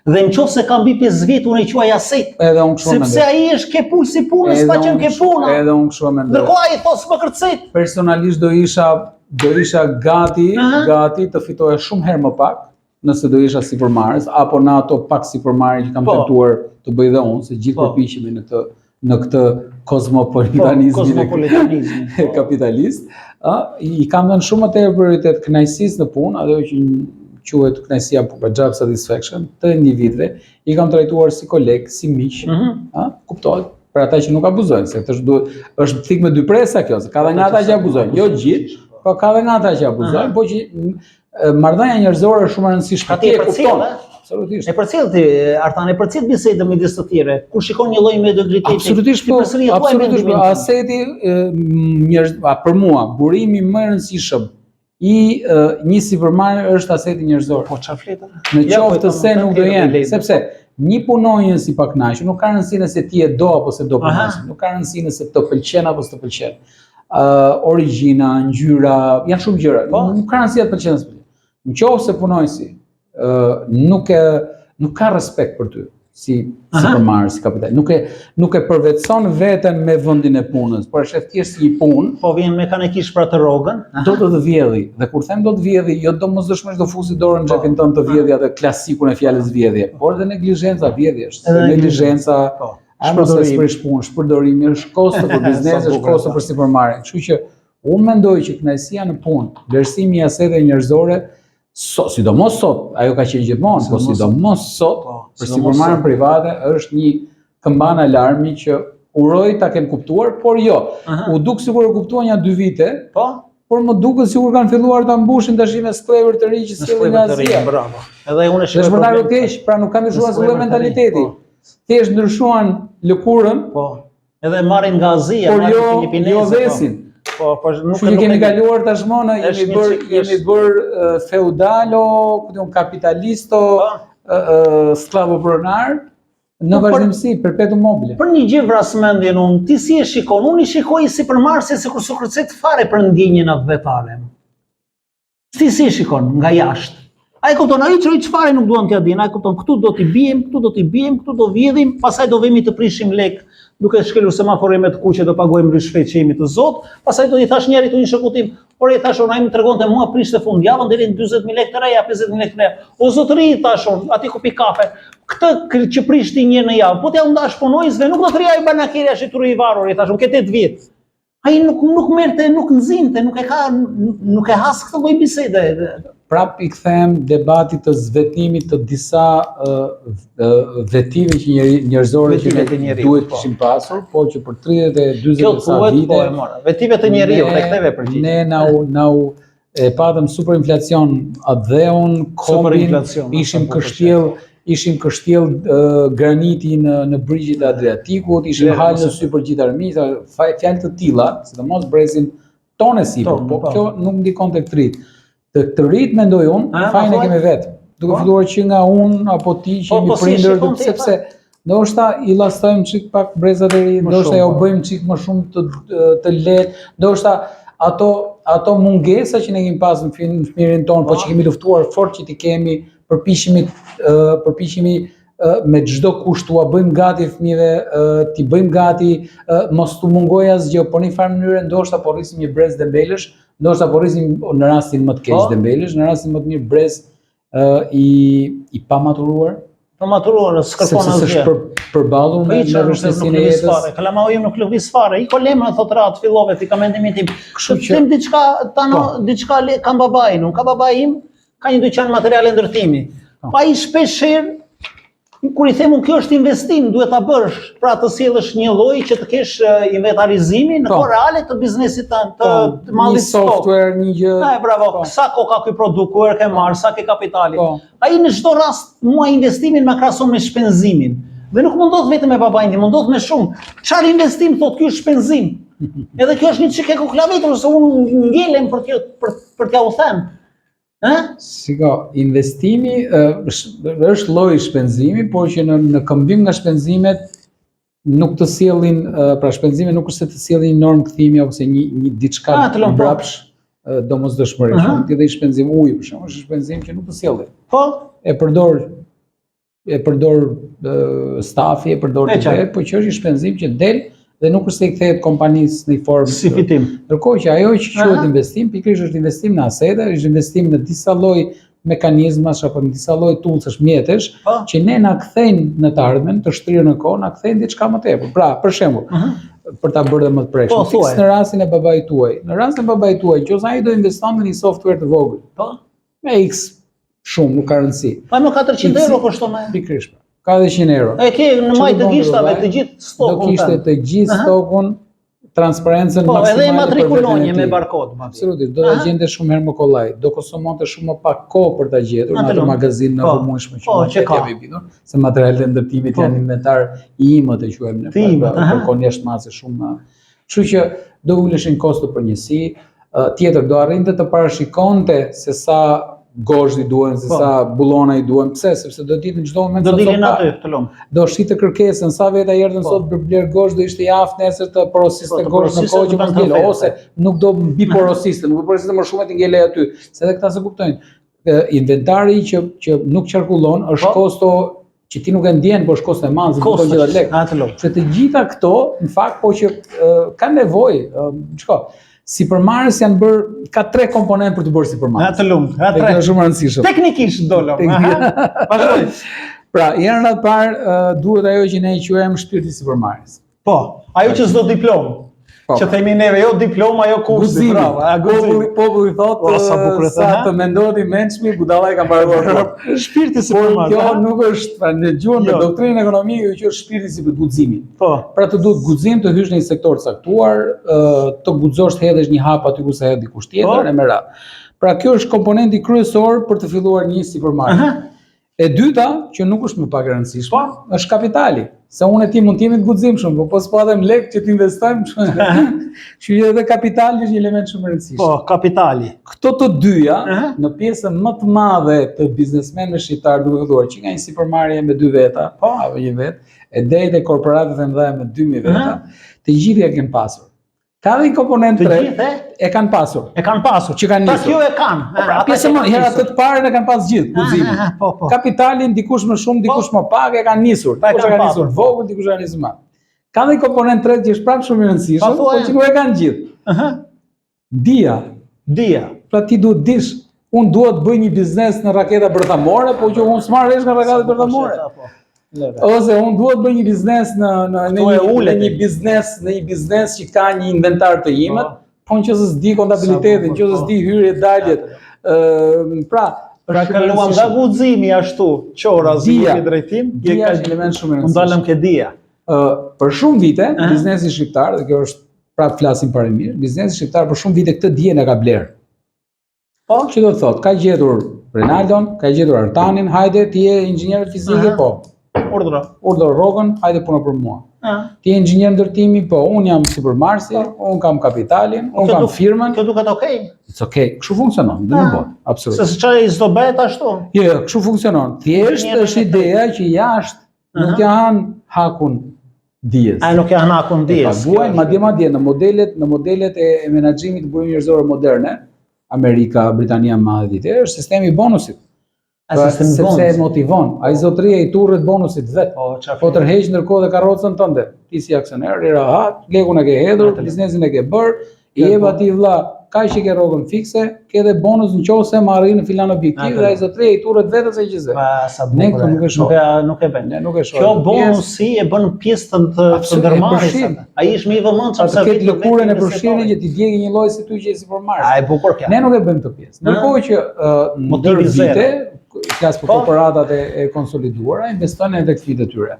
Dhe në qoftë se ka mbi 5 vjet unë e quaj aset. Edhe unë kështu mendoj. Sepse ai është ke pulsi i punës, pa qenë ke puna. Edhe unë kështu mendoj. Ndërkohë ai thotë s'më kërcet. Personalisht do isha do isha gati, uh -huh. gati të fitoja shumë herë më pak, nëse do isha sipërmarrës apo në ato pak sipërmarrje që kam po. tentuar të bëj dhe unë, se gjithë po. përpiqemi në këtë në këtë kozmopolitanizmin, po, kozmopolitanizmin po. kapitalist, ë i kam dhënë shumë më tepër prioritet kënaqësisë në punë, ajo që quhet kënaqësia po job satisfaction të individëve, i kam trajtuar si koleg, si miq, mm -hmm. ë kuptohet, për ata që nuk abuzojnë, se është duhet është thikë me dy presa kjo, se ka dhe nga ata që abuzojnë, jo gjithë, po ka dhe nga ata që abuzojnë, mm -hmm. po që marrëdhënia njerëzore është shumë e rëndësishme. Ti e kupton. Absolutisht. E përcjell ti Artan, e përcjell bisedën midis të tjerëve. Kur shikon një lloj mediokriteti, absolutisht po, absolutisht po, aseti njerëz, për mua, burimi më i rëndësishëm i një sipërmarrje është aseti njerëzor. Po çfarë flet? Në qoftë se nuk do jenë, sepse një punonjës i pakënaqur nuk ka rëndësi nëse ti e do apo s'e do punonjësin, nuk ka rëndësi nëse të pëlqen apo s'të pëlqen. Ë uh, origjina, ngjyra, janë shumë gjëra. Po. Nuk ka rëndësi a të pëlqen s'të pëlqen. Në qoftë se punonjësi ë uh, nuk e nuk ka respekt për ty si sipërmarrës, si kapital. Nuk e nuk e përvetëson veten me vendin e punës, por e sheh thjesht si një punë. Po vjen mekanikisht për atë rrogën. Do të të vjedhi. Dhe kur them do të vjedhi, jo domosdoshmërisht do fusi dorën në po. xhepin tënd të vjedhi atë klasikun e fjalës vjedhje, por edhe neglizhenca vjedhje është. Edhe neglizhenca, po. Shpërdorimi është punë, shpërdorimi është kosto për biznes, është kosto për sipërmarrjen. Kështu që unë mendoj që kënaqësia në punë, vlerësimi i aseteve njerëzore So, sidomos sot, ajo ka qenë gjithmonë, po sidomos sot, po, për sipërmarrjen private është një këmbanë alarmi që uroj ta kenë kuptuar, por jo. Aha. U duk sikur e kuptuan nja dy vite, po, por më duket sikur kanë filluar ta mbushin tash me skllevër të rinj që sjellin nga Azia. Bravo. Edhe unë e shikoj. Është vërtet keq, pra nuk ka ndryshuar asnjë mentaliteti. Po. Thjesht ndryshuan lëkurën. Po. Edhe marrin nga Azia, por marrin jo, filipinezë. Jo po. vesin. Po, po nuk e kemi kaluar tashmë në jemi bër jemi bër feudalo, ku di un kapitalisto, po. skllavopronarë në po, vazhdimësi perpetuum mobile. Për një gjë vras mendjen unë, ti si e shikon? Unë i shikoj sipërmarrësit sikur s'u kërcet fare për ndjenjën atdhetare. Ti si e shikon nga jashtë? Ai kupton, ai çoi çfarë nuk duan t'ia dinë, ai kupton këtu do t'i biem, këtu do t'i biem, këtu do vjedhim, pastaj do vemi të prishim lek, duke shkelur semaforin me të kuqe do paguajmë ryshfet që jemi të zot, pastaj do i thash njërit unë shokut tim, por i thash unë ai më tregonte mua prishte fundjavën deri në 40000 lekë të reja, 50000 lekë të reja. O zotëri i thash unë, aty ku pi kafe, këtë që prish ti një në javë, po t'ia ndash punonjësve, nuk do të rrijë ai banakeri ashtu tru i varur, i thash unë, ke 8 vjet. Ai nuk nuk merrte, nuk nxinte, nuk e ka nuk e has këtë lloj bisede. Prap i kthehem debatit të zhvetimit të disa uh, vetive që njeri, njerëzore që ne duhet po. kishim pasur, po që për 30 e 40 e sa vite. Po e mora. Vetive të njeriut, e ktheve përgjigje. Ne na u na u e patëm superinflacion atdheun, kombin, ishim kështjell, ishim kështjell graniti në në brigjet e Adriatikut, ishim halë në sy për gjithë armiqtë, fjalë të tilla, sidomos brezin tonë e sipër, po, po kjo nuk ndikon tek të rinjtë. Tek të rinjtë mendoj unë, fajin e kemi vetë. Duke po. filluar që nga unë apo ti që po, jemi po, prindër, sepse Ndoshta i llastojmë çik pak brezat e rinj, ndoshta ja u po. bëjmë çik më shumë të të lehtë, ndoshta ato ato mungesa që ne kemi pas në fëmijërinë tonë, po, po që kemi luftuar fort që t'i kemi, përpiqemi përpiqemi me çdo kusht t'ua bëjmë gati fëmijëve, t'i bëjmë gati, mos t'u mungojë asgjë, por në një farë mënyre ndoshta po rrisim një brez dembelësh, ndoshta po rrisim në rastin më të keq po. dembelësh, në rastin më të mirë brez i i pamaturuar? Pamaturuar, s'kërkon asgjë. Sepse s'është për, përballur me me vështirësinë e jetës. Fare. Kalamau im nuk lëviz fare. Ik o lemra thot ratë, fillove ti ka mendimin tim. Kështu që them diçka tano, po. diçka le, kam babain, unë ka babai im, ka një dyqan materiale ndërtimi. Po. Pa i shpesh herë kur i them unë kjo është investim, duhet ta bësh, pra të sjellësh një lloj që të kesh inventarizimin në po. kohë reale të biznesit tënd, të, po, të mallit një software, një gjë. Ha, bravo, po. sa kohë ka ky produkt, ku e ke marr, sa ke kapitali. Po. Ai në çdo rast mua investimin ma krahason me shpenzimin. Dhe nuk më ndodh vetëm me babain tim, më ndodh me shumë. Çfarë investim thot ky është shpenzim? Edhe kjo është një çikë e koklavitur se unë ngelem për të për për t'ja u them. Ë? Shiko, investimi është është lloj shpenzimi, por që në në këmbim nga shpenzimet nuk të sjellin, pra shpenzimi nuk është se të sjellin një normë kthimi ose një një diçka ah, të mbrapsh domosdoshmërisht. Mund të jetë shpenzim uji për shembull, është shpenzim që nuk të sjellin. Po, e përdor e përdor stafi, e përdor të vetë, po që është një shpenzim që del dhe nuk është se i kthehet kompanisë në një formë si fitim. Ndërkohë që ajo që quhet investim, pikërisht është investim në asete, është investim në disa lloj mekanizmash apo në disa lloj toolsësh mjetesh po. që ne na kthejnë në të ardhmen, të shtrirë në kohë, na kthejnë diçka më tepër. Pra, për shembull, uh -huh. për ta bërë dhe më të prekshëm, po, fiks në rastin e babait tuaj. Në rastin e babait tuaj, nëse ai do investonte në një software të vogël, po, me X shumë, nuk ka rëndësi. Pa më 400 euro kushton më. Pikërisht. 400 euro. E ke në majë të gishtave të gjithë stokun. Do kishte të gjithë stokun. transparencën Po, maksimale. edhe e për matrikulon veten e një me tij. barkod, madje. Absolutisht, do ta Aha. gjente shumë herë më kollaj, do konsumonte shumë më pak kohë për ta gjetur në Atë atë lum. magazinë Po, në rrëmujshme që po, mund që të ka. jemi bindur, se materialet e ndërtimit Po. janë inventar i imët e quajmë ne, Të imët, pra, aha. kërkon jashtë mase shumë. Kështu që do uleshin kosto për njësi, ë, tjetër do arrinte të parashikonte se sa gozhd i duhen, se Po. sa bullona i duhen, pse? Sepse do ditë në çdo moment Do sa dilin copë ka. aty, të lum. Do shite kërkesën, sa veta i erdhën Po. sot për bler gozhd, do ishte i aftë nesër të porosiste Po, të gozhd në porosiste kohë që të mos bën ngele, ofertë. ose nuk do mbi porosiste, nuk do porosiste më shumë e të ngele aty, se edhe këta se kuptojnë. Ë, Inventari që që nuk qarkullon është Po. kosto që ti nuk e ndjen, por është kosto e madhe, se Kosto. kupton gjitha lek. Atë lum. Që të gjitha këto, në fakt, po që ë, kanë nevojë, ë, shiko, sipërmarrës janë bërë ka tre komponentë për të bërë sipërmarrës. Atë lum. Dhe Atë kjo tre. është shumë e rëndësishme. Teknikisht dolëm. Aha. Vazhdoj. Pra, janë radhë parë ë, duhet ajo që ne e quajmë shpirti sipërmarrës. Po, ajo që s'do diplomë. Po. Që themi neve, jo diploma, jo kursi, Guximi. bravo, a guximi. Populli, populli thotë O, sa bukur e sa the, ha? të mendohet i mençmi, budalla e ka mbaruar. rrugën. Shpirti Por sipërmarrës. kjo aha. nuk është, pra në gjuhën në Jo. doktrinën ekonomike kjo është shpirti si guximi. Po. Pra të duhet guxim të hysh në një sektor të caktuar, ë, të guxosh të hedhësh një hap aty ku se hedh dikush tjetër Po. e me radhë. Pra kjo është komponenti kryesor për të filluar një sipërmarrje. Aha. E dyta, që nuk është më pak e rëndësishme, Po. është kapitali. Se unë e ti mund të jemi të guximshëm, po po s'patëm lek që të investojmë, kështu që edhe kapitali është një element shumë i rëndësishëm. Po, kapitali. Këto të dyja, Aha. në pjesën më të madhe të biznesmenëve shqiptar, duke filluar që nga një sipërmarrje me dy veta, Po. apo një vet, e deri te korporatat e mëdha me 2000 veta, Aha. të gjithë ja kenë pasur. Ka dhe një komponent Të tre, gjithë e, e kanë pasur. e kanë pasur. Që kanë Pra nisur. kjo e kanë. Po, pra, ata pjesën që më, kanë hera nisur. të të parën e kanë pas gjithë, guximin. Aha, Po, po. Kapitalin dikush më shumë, dikush më pak e kanë nisur. Pa, e Dikush e kanë ka nisur pasur. vogël, dikush e ka nisur më. Ka dhe një komponent tretë që është prapë shumë i rëndësishëm, Pa, por thuaj. që nuk e kanë gjithë. Aha. Dija. Dija. Pra ti duhet dish, unë dua të bëj një biznes në raketa bërthamore, po që unë s'marr vesh nga raketat bërthamore. Po. Lere. Ose unë dua të bëj një biznes në në në Këtu e një, ulet në një e. biznes, në një biznes që ka një inventar të imët, Po. po nëse s'di kontabilitetin, Sa bukur, nëse po. s'di hyrje daljet, ë pra, Pra është shumë e kaluam nga rëndësishme. guximi ashtu, qorazi Dija. jemi drejtim, Dija është element shumë i U rëndësishëm. ndalëm ke dija. Ë, për shumë vite, Aha. biznesi shqiptar, dhe kjo është prapë flasim para mirë, biznesi shqiptar për shumë vite këtë dije e ka bler. Po. Që do të thotë, ka gjetur Renaldon, ka gjetur Artanin, hajde ti je inxhinier fizike, Aha. po. Urdhro. Urdhër rrogën, hajde puno për mua. Ah. Ti je inxhinier ndërtimi, po, unë jam sipërmarrësi, unë kam kapitalin, unë Kjo kam duk- firmën. Kjo duket okay. It's okay. Kështu funksionon, dhe në Ah. botë, absolutisht. Se se çfarë s'do bëhet ashtu. Jo, jo, kështu funksionon. Thjesht Inxhinier është ideja që jashtë nuk Aha. ja han hakun dijes. A nuk ja han hakun E dijes. paguajnë, madje madje në modelet, në modelet e, e menaxhimit të burimeve njerëzore moderne, Amerika, Britania e Madhe e tjerë, është sistemi i bonusit. A Pra, sistemi sepse e bonusit. motivon. Ai zotëria i turret bonusit vet. Po, çfarë? Po tërheq ndërkohë dhe karrocën tënde. Ti si aksioner, i rahat, lekun e ke hedhur, Atë le. biznesin e ke bërë, i Ke jep po. atij vlla, kaq i ke rrogën fikse, ke edhe bonus nëse më arrin në filan objektiv Atë dhe ai le. zotëria i turret vetes e gjithë. Pa, sa Ne bukur. këtu nuk e shohim. Nuk e nuk e bën. Ne nuk e shohim. Kjo këtë pjesë. bonusi e bën pjesë të të, të Absolut, e ndërmarrjes. përfshin. atë. Ai është më i vëmendshëm Pra të ketë vetë në lëkurën e vetë përfshirë që ti djegë një lloj si ty që je sipërmarrës. A e bukur kjo. Ne nuk e bëjmë këtë pjesë. Ndërkohë që ë, në Motivi ndër zero. vite, flas për Po. korporatat e, e konsoliduara, investojnë edhe tek fëmijët e tyre.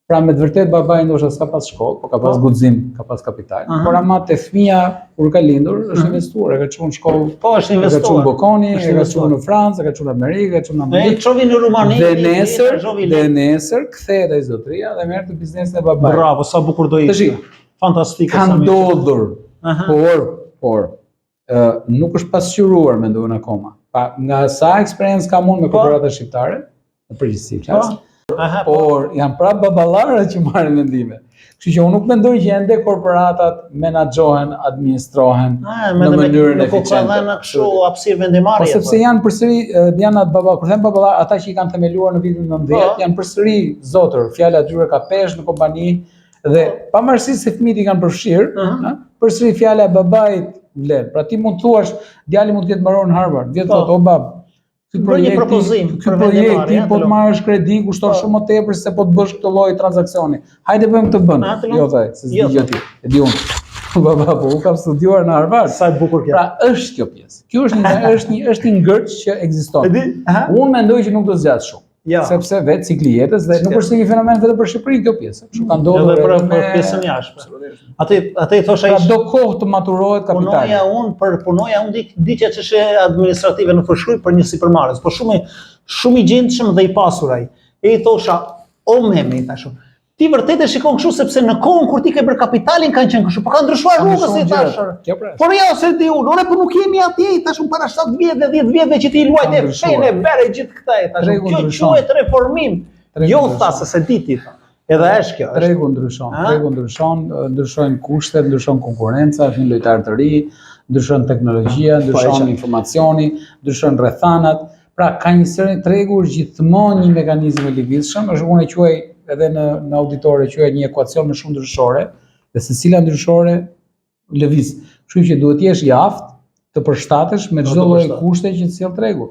Pra me të vërtet babai ndoshta s'ka pas shkollë, po ka pas Po. guxim, ka pas kapital. Aha. Por ama te fëmia kur ka lindur është Aha. investuar, e ka çuar në shkollë, Po është e ka çuar në investuar. Bocconi, Është e ka çuar investuar. në Francë, e ka çuar në Amerikë, e ka çuar në Ne Amerikë. çovi në Rumani, Dhe i- i- nesër, çovi dhe lek. nesër kthehet ai zotëria dhe merr të biznesin e babait. Bravo, sa bukur do Tash, ishte. Fantastike Ka sa mirë. ndodhur Aha. Por, por, ë, nuk është pasqyruar mendoj unë akoma. Pa, nga sa eksperiencë kam unë me Po. korporatat shqiptare, në përgjithësi flas, Po. Aha, po. por janë prapë baballarët që marrin vendime. Kështu që unë nuk mendoj që ende korporatat menaxhohen, administrohen Ah, në me mënyrën nuk u ka eficiente. dhënë kështu hapësirë Po vendimarrje. sepse janë përsëri ë, janë atë baba, kur them baballar, ata që i kanë themeluar në vitin 90 Po. janë përsëri zotër, fjala atyre ka peshë në kompani dhe pavarësisht se fëmijët i kanë përfshirë, Aha. ë, përsëri fjala e babait vlen. Pra ti mund të thuash, djali mund të ketë mbaruar në Harvard, vjet Po. thotë, o bab, ky Bën një projekti, propozim ky për projekti vendimarrje, po të atë marrësh kredi kushton Po. shumë më tepër se po të bësh këtë lloj transaksioni. Hajde bëjmë këtë bën. Atë Jo thaj, se s'di Jo, gjë ti. E di unë. Baba, po unë kam studiuar në Harvard. Sa e bukur kjo. Pra është kjo pjesë. Kjo është një është një është një ngërç që ekziston. E di? Aha. Unë mendoj që nuk do zgjat shumë. Ja. Sepse vetë cikli i jetës dhe nuk është një fenomen vetëm për Shqipërinë kjo pjesë. Kështu ka ndodhur edhe për, edhe për me pjesën jashtme. Atë atë i thosha Pra ish do kohë të maturohet kapitali. Punoja unë për punoja unë di diçka çështje administrative në përshkruaj për një sipërmarrës, po shumë shumë i gjendshëm dhe i pasur ai. E i thosha, o meme i thashë. Ti vërtet e shikon kështu sepse në kohën kur ti ke bërë kapitalin kanë qenë kështu, po ka ndryshuar Ka rrugës i ndryshuar gjërat. thashë. Kjo pra. Por ja se di unë, ore po nuk jemi atje, i thashë unë para 7 vjetëve, 10 vjetëve që ti luajte Ka ndryshuar. fenë, bere gjithë këta e thashë. Tregu Kjo ndryshon. quhet reformim. Tregu Jo ndryshon. tha se se di ti tha. Edhe është kjo. është. Tregu ndryshon, A? tregu ndryshon, ndryshojnë kushtet, ndryshon konkurrenca, është një lojtar të ri, ndryshon teknologjia, Po, e ndryshon qartë. informacioni, ndryshon rrethanat. Pra ka një sërë tregu është gjithmonë një mekanizëm i lëvizshëm, është unë e quaj edhe në në auditore quaj një ekuacion me shumë ndryshore dhe secila ndryshore lëviz. Kështu që duhet të jesh i aftë të përshtatesh me Do çdo të lloj përshtatesh. kushte që të sjell tregu,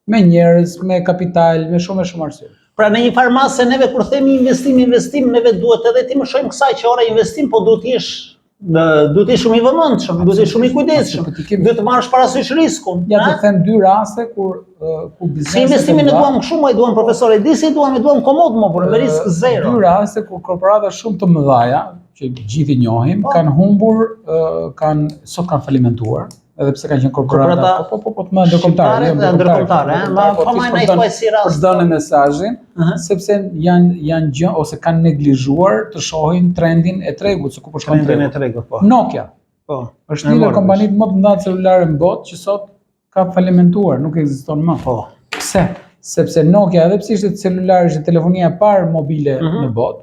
me njerëz, me kapital, me shumë e shumë arsye. Pra në një farë mase neve kur themi investim, investim, neve duhet edhe ti mëshojmë kësaj që ora investim, po duhet të jesh në duhet të jesh shumë i vëmendshëm, duhet të jesh shumë i kujdesshëm, Po ti ke duhet të marrësh parasysh riskun. Ja a? të them dy raste kur ë, kur Se bizneset investimin e e mëdha- duam kështu, më e duam profesor, e di si e duam, e duam komod më, por me risk ë, zero. Dy raste kur korporata shumë të mëdha, që gjithë i njohim, Po. kanë humbur, ë, kanë sot kanë falimentuar, edhe pse kanë qenë korporata, Korporata po po po, po të mëdha ndërkombëtare, Shqiptare jo dhe ndërkombëtare, eh, ma po po ti më na i shpërndan- thuaj si rast. Përdënë mesazhin, Aha. sepse janë janë gjë ose kanë neglizhuar të shohin trendin e tregut, se ku po shkon Trendin e tregu. tregut, po. Nokia Po. është E një nga morëm kompanitë më të mëdha celulare në botë që sot ka falimentuar, nuk ekziston më. Po. Pse? Sepse Nokia, edhe pse ishte celular, ishte telefonia e parë mobile Mhm. në botë,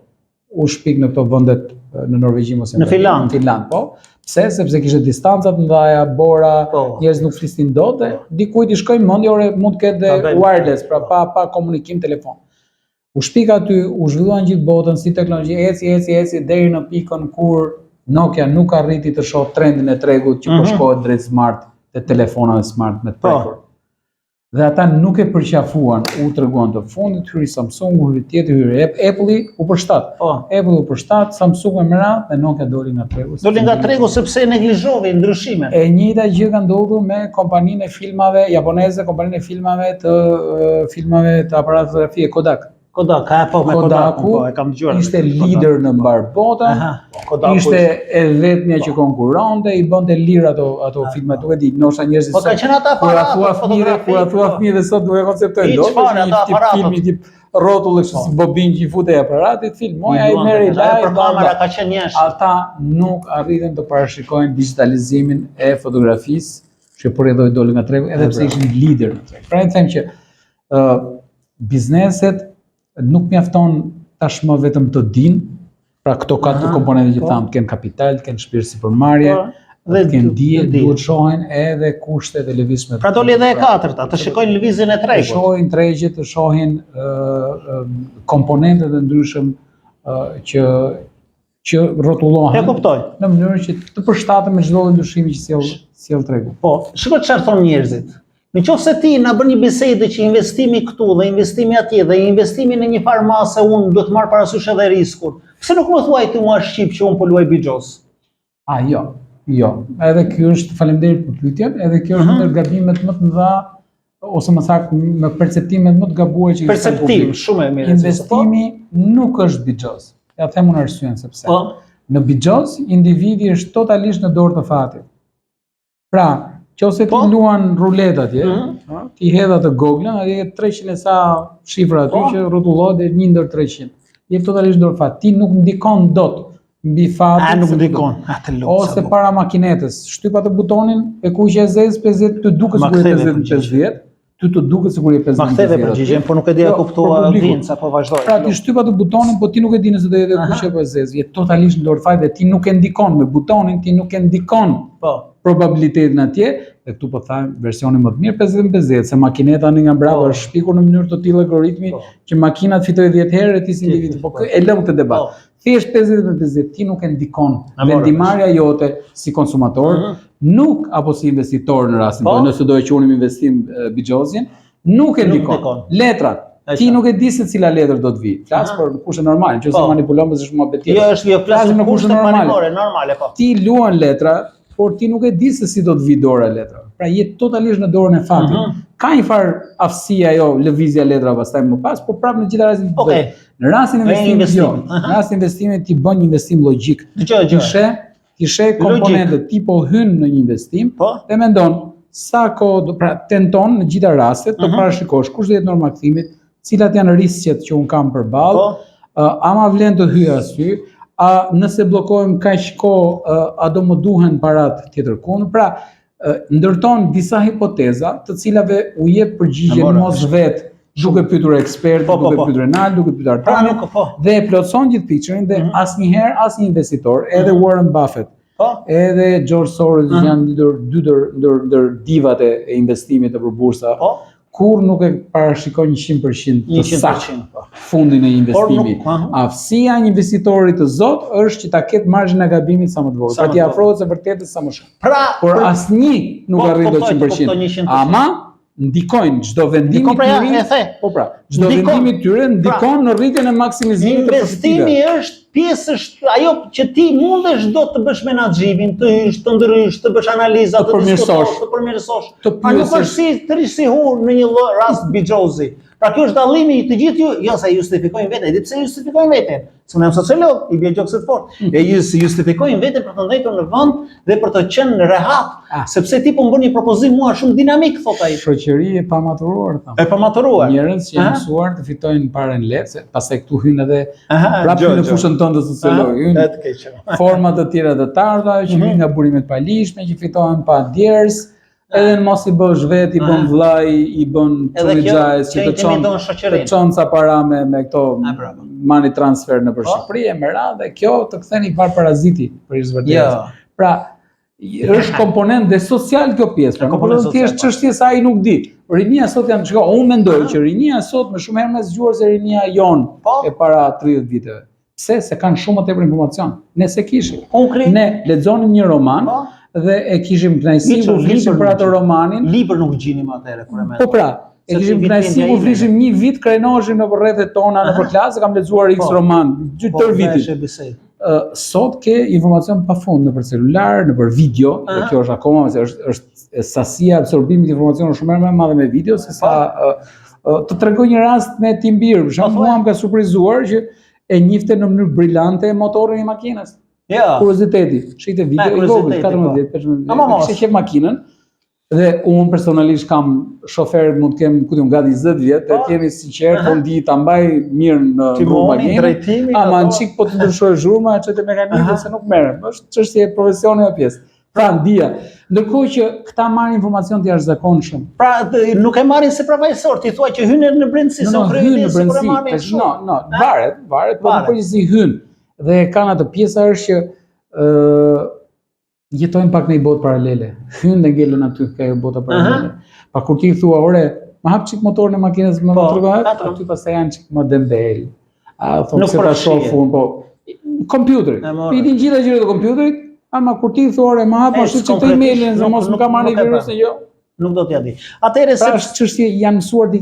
u shpik në këto vendet e, në Norvegji mos e Në mbaj. Finland. Në Finland, po. Pse? Sepse kishte distanca të mëdha, bora, Po. njerëz nuk flisnin dot dhe dikujt i shkoi mendja, ore mund të ketë Ta dhe bëjmë. wireless, pra pa pa komunikim telefon. U shpik aty, u zhvilluan gjithë botën si teknologji, eci, eci, eci deri në pikën kur Nokia nuk arriti të shohë trendin e tregut që po Mhm. shkohet drejt smart të telefonave smart me të Po. prekur. Dhe ata nuk e përqafuan, u treguan të fundit, hyri Samsung, hyri tjetri, hyri Apple, Apple-i u përshtat. Po. Apple u përshtat, Samsung e më radhë dhe Nokia doli nga tregu. Doli nga tregu sepse neglizhovi ndryshimet. E njëjta gjë ka ndodhur me kompaninë e filmave japoneze, kompaninë e filmave të e, filmave të aparatit fotografie Kodak. Kodak, ha, po me Kodaku, Kodaku po e kam dëgjuar. Ishte edhe Kodak. lider në mbar botën. Aha, Kodaku Ishte e vetmja që konkurronte, i bënte lirë ato ato filma, nuk e di, ndoshta njerëzit Po ka sot- qenë ata kur a aparatet thua fëmijëve, kur a thua po. fëmijëve sot nuk e konceptojnë Hiç dot, fare, është një ata tip aparatet. filmi tip rrotull kështu Po. si bobin që i futej aparatit, filmoi, ai I duan merri të edhe laj, për bla, bla. kamera ka qenë njësh. Ata nuk arritën të parashikojnë digitalizimin e fotografisë, që por edhe doli nga tregu, edhe E, pse bravo. ishin lider në treg. Pra ne them që ë bizneset nuk mjafton tashmë vetëm të dinë, pra këto katër Aha, komponente që po. thamë, të kenë kapital, të kenë shpirt sipërmarrje, Po, dhe të kenë dije, dije. duhet shohin edhe kushtet e lëvizshme. Pra doli edhe e katërta, të shikojnë lëvizjen e Të tregut. shohin tregjet, të shohin ë, ë, komponentët e ndryshëm ë, që që E rrotullohen kuptoj. në mënyrë që të përshtaten me çdo lloj ndryshimi që sjell sjell tregu. Po, shiko çfarë thon njerëzit. Në qoftë se ti na bën një bisedë që investimi këtu dhe investimi atje dhe investimi në një farë mase unë duhet marr parasysh edhe riskun. Pse nuk më thuaj ti mua shqip që unë po luaj bixhoz? A jo, jo. Edhe ky është faleminderit për pyetjen, edhe kjo është Mhm. ndër gabimet më të mëdha ose më saktë me perceptimet më të gabuara që ekzistojnë në Perceptim, publik. shumë e mirë. Investimi nuk është bixhoz. Ja them unë arsyen sepse. Po, Në bixhoz individi është totalisht në dorë të fatit. Pra, qose ti Po. luan rulet atje, Mhm. ëh, ti hedh atë goglën, atje ke 300 e sa shifra aty Po. që rrotullohet deri një ndër 300. Je totalisht në dorë fatit. Ti nuk ndikon dot mbi fatin. a nuk se- ndikon, a të lutem. Ose para makinetës, shtyp atë butonin e kuqe e zezë 50, ty duket Ma sikur je ktheve 50 përgjigjen. 50, ty të duket sikur je 50 Ma ktheve 50. përgjigjen, po nuk e di a Jo, kuptova për publikun. audienca, po vazhdoj. Pra ti shtyp atë butonin, po ti nuk e di nëse do jetë e Aha. kuqe apo e zezë. Je totalisht në dorë fatit dhe ti nuk e ndikon me butonin, ti nuk e ndikon Po. probabilitetin atje, dhe këtu po tham versionin më të mirë 50-50, se makineta tani nga brava Po. është shpikur në mënyrë të tillë algoritmi Po. që makina të fitojë 10 herë e ti si individ, po po. kë- e lëm këtë debat. Po. Thjesht 50-50 ti nuk e ndikon E morëm vendimarrja jote si konsumator, Mhm. nuk apo si investitor në rastin Po. tonë, nëse do e quanim investim e, bixhozin, nuk e Nuk ndikon. ndikon. Letrat, E ti qartë. nuk e di se cila letër do të vi. Flas Aha. për në kushte normale, nëse Po. manipulon pse është muhabet Jo, tjetër. është jo flasim Flasim në në kushte kushte normale. parimore, normale, po. Ti luan letra. Por ti nuk e di se si do të vi dora e letrave. Pra je totalisht në dorën e fatit. Mm -hmm. Ka një farë aftësi ajo lëvizja e letrave pastaj më pas, por prapë në gjithë rastin. Okej. Okay. Në rastin e investimit, jo. Në rastin e investimit ti bën një investim logjik. Dëgjoj, dëgjoj. Ti sheh, ti sheh komponentët, ti po hyn në një investim po? dhe mendon sa kohë, pra tenton në gjitha rastet të uh mhm. -huh. parashikosh kush do jetë norma e kthimit, cilat janë risqet që un kam përballë, po? a ma vlen të hyj aty, a nëse bllokohem kaq kohë, a do më duhen parat tjetër kund, pra ndërton disa hipoteza të cilave u jep përgjigje mos vet duke pyetur ekspertë, po, po, duke po. pyetur Renald, duke pyetur pra, Artanin, po. dhe e plotëson gjithë picture-in dhe mm -hmm. asnjëherë asnjë investitor, edhe mm -hmm. Warren Buffett, po? edhe George Soros mm -hmm. janë ndër dy ndër ndër ndër divat e, e investimit nëpër bursa. Po? Kur nuk e parashikon 100% të 100%, saktë po. fundin e investimit. Nuk, Aftësia e një investitori të zot është që ta ketë marzhin e gabimit sa më të vogël, pra t'i afrohet së vërtetës sa më shumë. Pra, por asnjë nuk po, arrin dot 100%. 100%. Ama ndikojnë çdo vendim i pra, tyre. E the. Po pra, çdo vendim i tyre pra, ndikon pra, në rritjen e maksimizimit të përfitimeve. Investimi është pjesë është ajo që ti mundesh do të bësh menaxhimin, të hysh, të ndrysh, të bësh analiza, të, të diskutosh, të përmirësosh. Të pyesësh. Nuk është si të rrish si hu në një rast bixhozi. Pra kjo është dallimi i të gjithë ju, jo se justifikojnë veten, e di pse justifikojnë veten. Se unë jam sociolog, i bie gjoksit fort. Mm. E justifikojnë veten për të ndejtur në vend dhe për të qenë rehat, ah. sepse ti po më bën një propozim mua shumë dinamik, thot ai. Shoqëri e pamaturuar, tham. E pamaturuar. Njerëz që janë mësuar të fitojnë parën lehtë, se pastaj këtu hyn edhe prapë në fushën tonë të sociologjisë. Forma të tjera të të ardhurave që mhm. vijnë nga burime të paligjshme, që fitohen pa djersë, Edhe në mos i bësh vetë, i bën vllai, i bën çuni xhajës që të çon të çon ca para me me këto money transfer nëpër po. Shqipëri e me radhë dhe kjo të kthen një farë paraziti për hir të vërtetës. Jo. Pra, është komponent dhe social kjo pjesë, pra komponent social. Thjesht po. çështje se ai nuk di. Rinia sot janë çka, unë mendoj që rinia sot më shumë herë më zgjuar se rinia jonë po. e para 30 viteve. Pse? Se kanë shumë më tepër informacion. Ne s'e kishim. Unë Ne lexonim një roman po. dhe e kishim kënaqësi kur flisim për atë romanin. Libër nuk gjinim atëherë kur e mendoj. Po pra, e kishim kënaqësi kur flishim një vit krenoheshim nëpër rrethet tona, nëpër klasë, kam lexuar X po. roman, dy po, tërë vitin. Sot ke informacion pafund nëpër celular, nëpër video, dhe kjo është akoma se është është sasia e absorbimit të informacionit shumë më e madhe me video se sa po. të tregoj një rast me tim bir, për shembull, mua më ka surprizuar që e njifte në mënyrë brillante motorin e makinës. Ja. Kurioziteti, shihte video i vogël, 14 vjet, 15 vjet, kishte qejf makinën. Dhe unë personalisht kam shofer, mund të kem, ku di unë, gati 20 vjet, të jemi sinqert, po di ta mbaj mirë në rrugë makinën. Drejtimi, ama në çik po të ndryshoj zhurma, e çete mekanikën se nuk merrem. Është çështje e profesionit e pjesë. Pra dija. Ndërkohë që këta marrin informacion të jashtëzakonshëm. Pra nuk e marrin si profesor, ti thua që hynë në brendësi, se u hynë në brendësi. Marrin kështu. No, no, varet, varet, po në përgjithësi hyn. Dhe e kanë atë pjesa është që ë jetojnë pak në një botë paralele. Hyn dhe ngelen aty ke ajo bota paralele. Pa kur ti thua, ore, më hap çik motorin e makinës, më po, trego, aty pastaj janë çik më dembel. A thonë se ta shoh unë, po kompjuteri. I din gjitha gjërat e kompjuterit, ama kur ti thua ore më hap ashtu që të emailin, se mos më ka marrë virusin, jo. Nuk do t'ja di. Atëherë pra, se është çështje janë mësuar të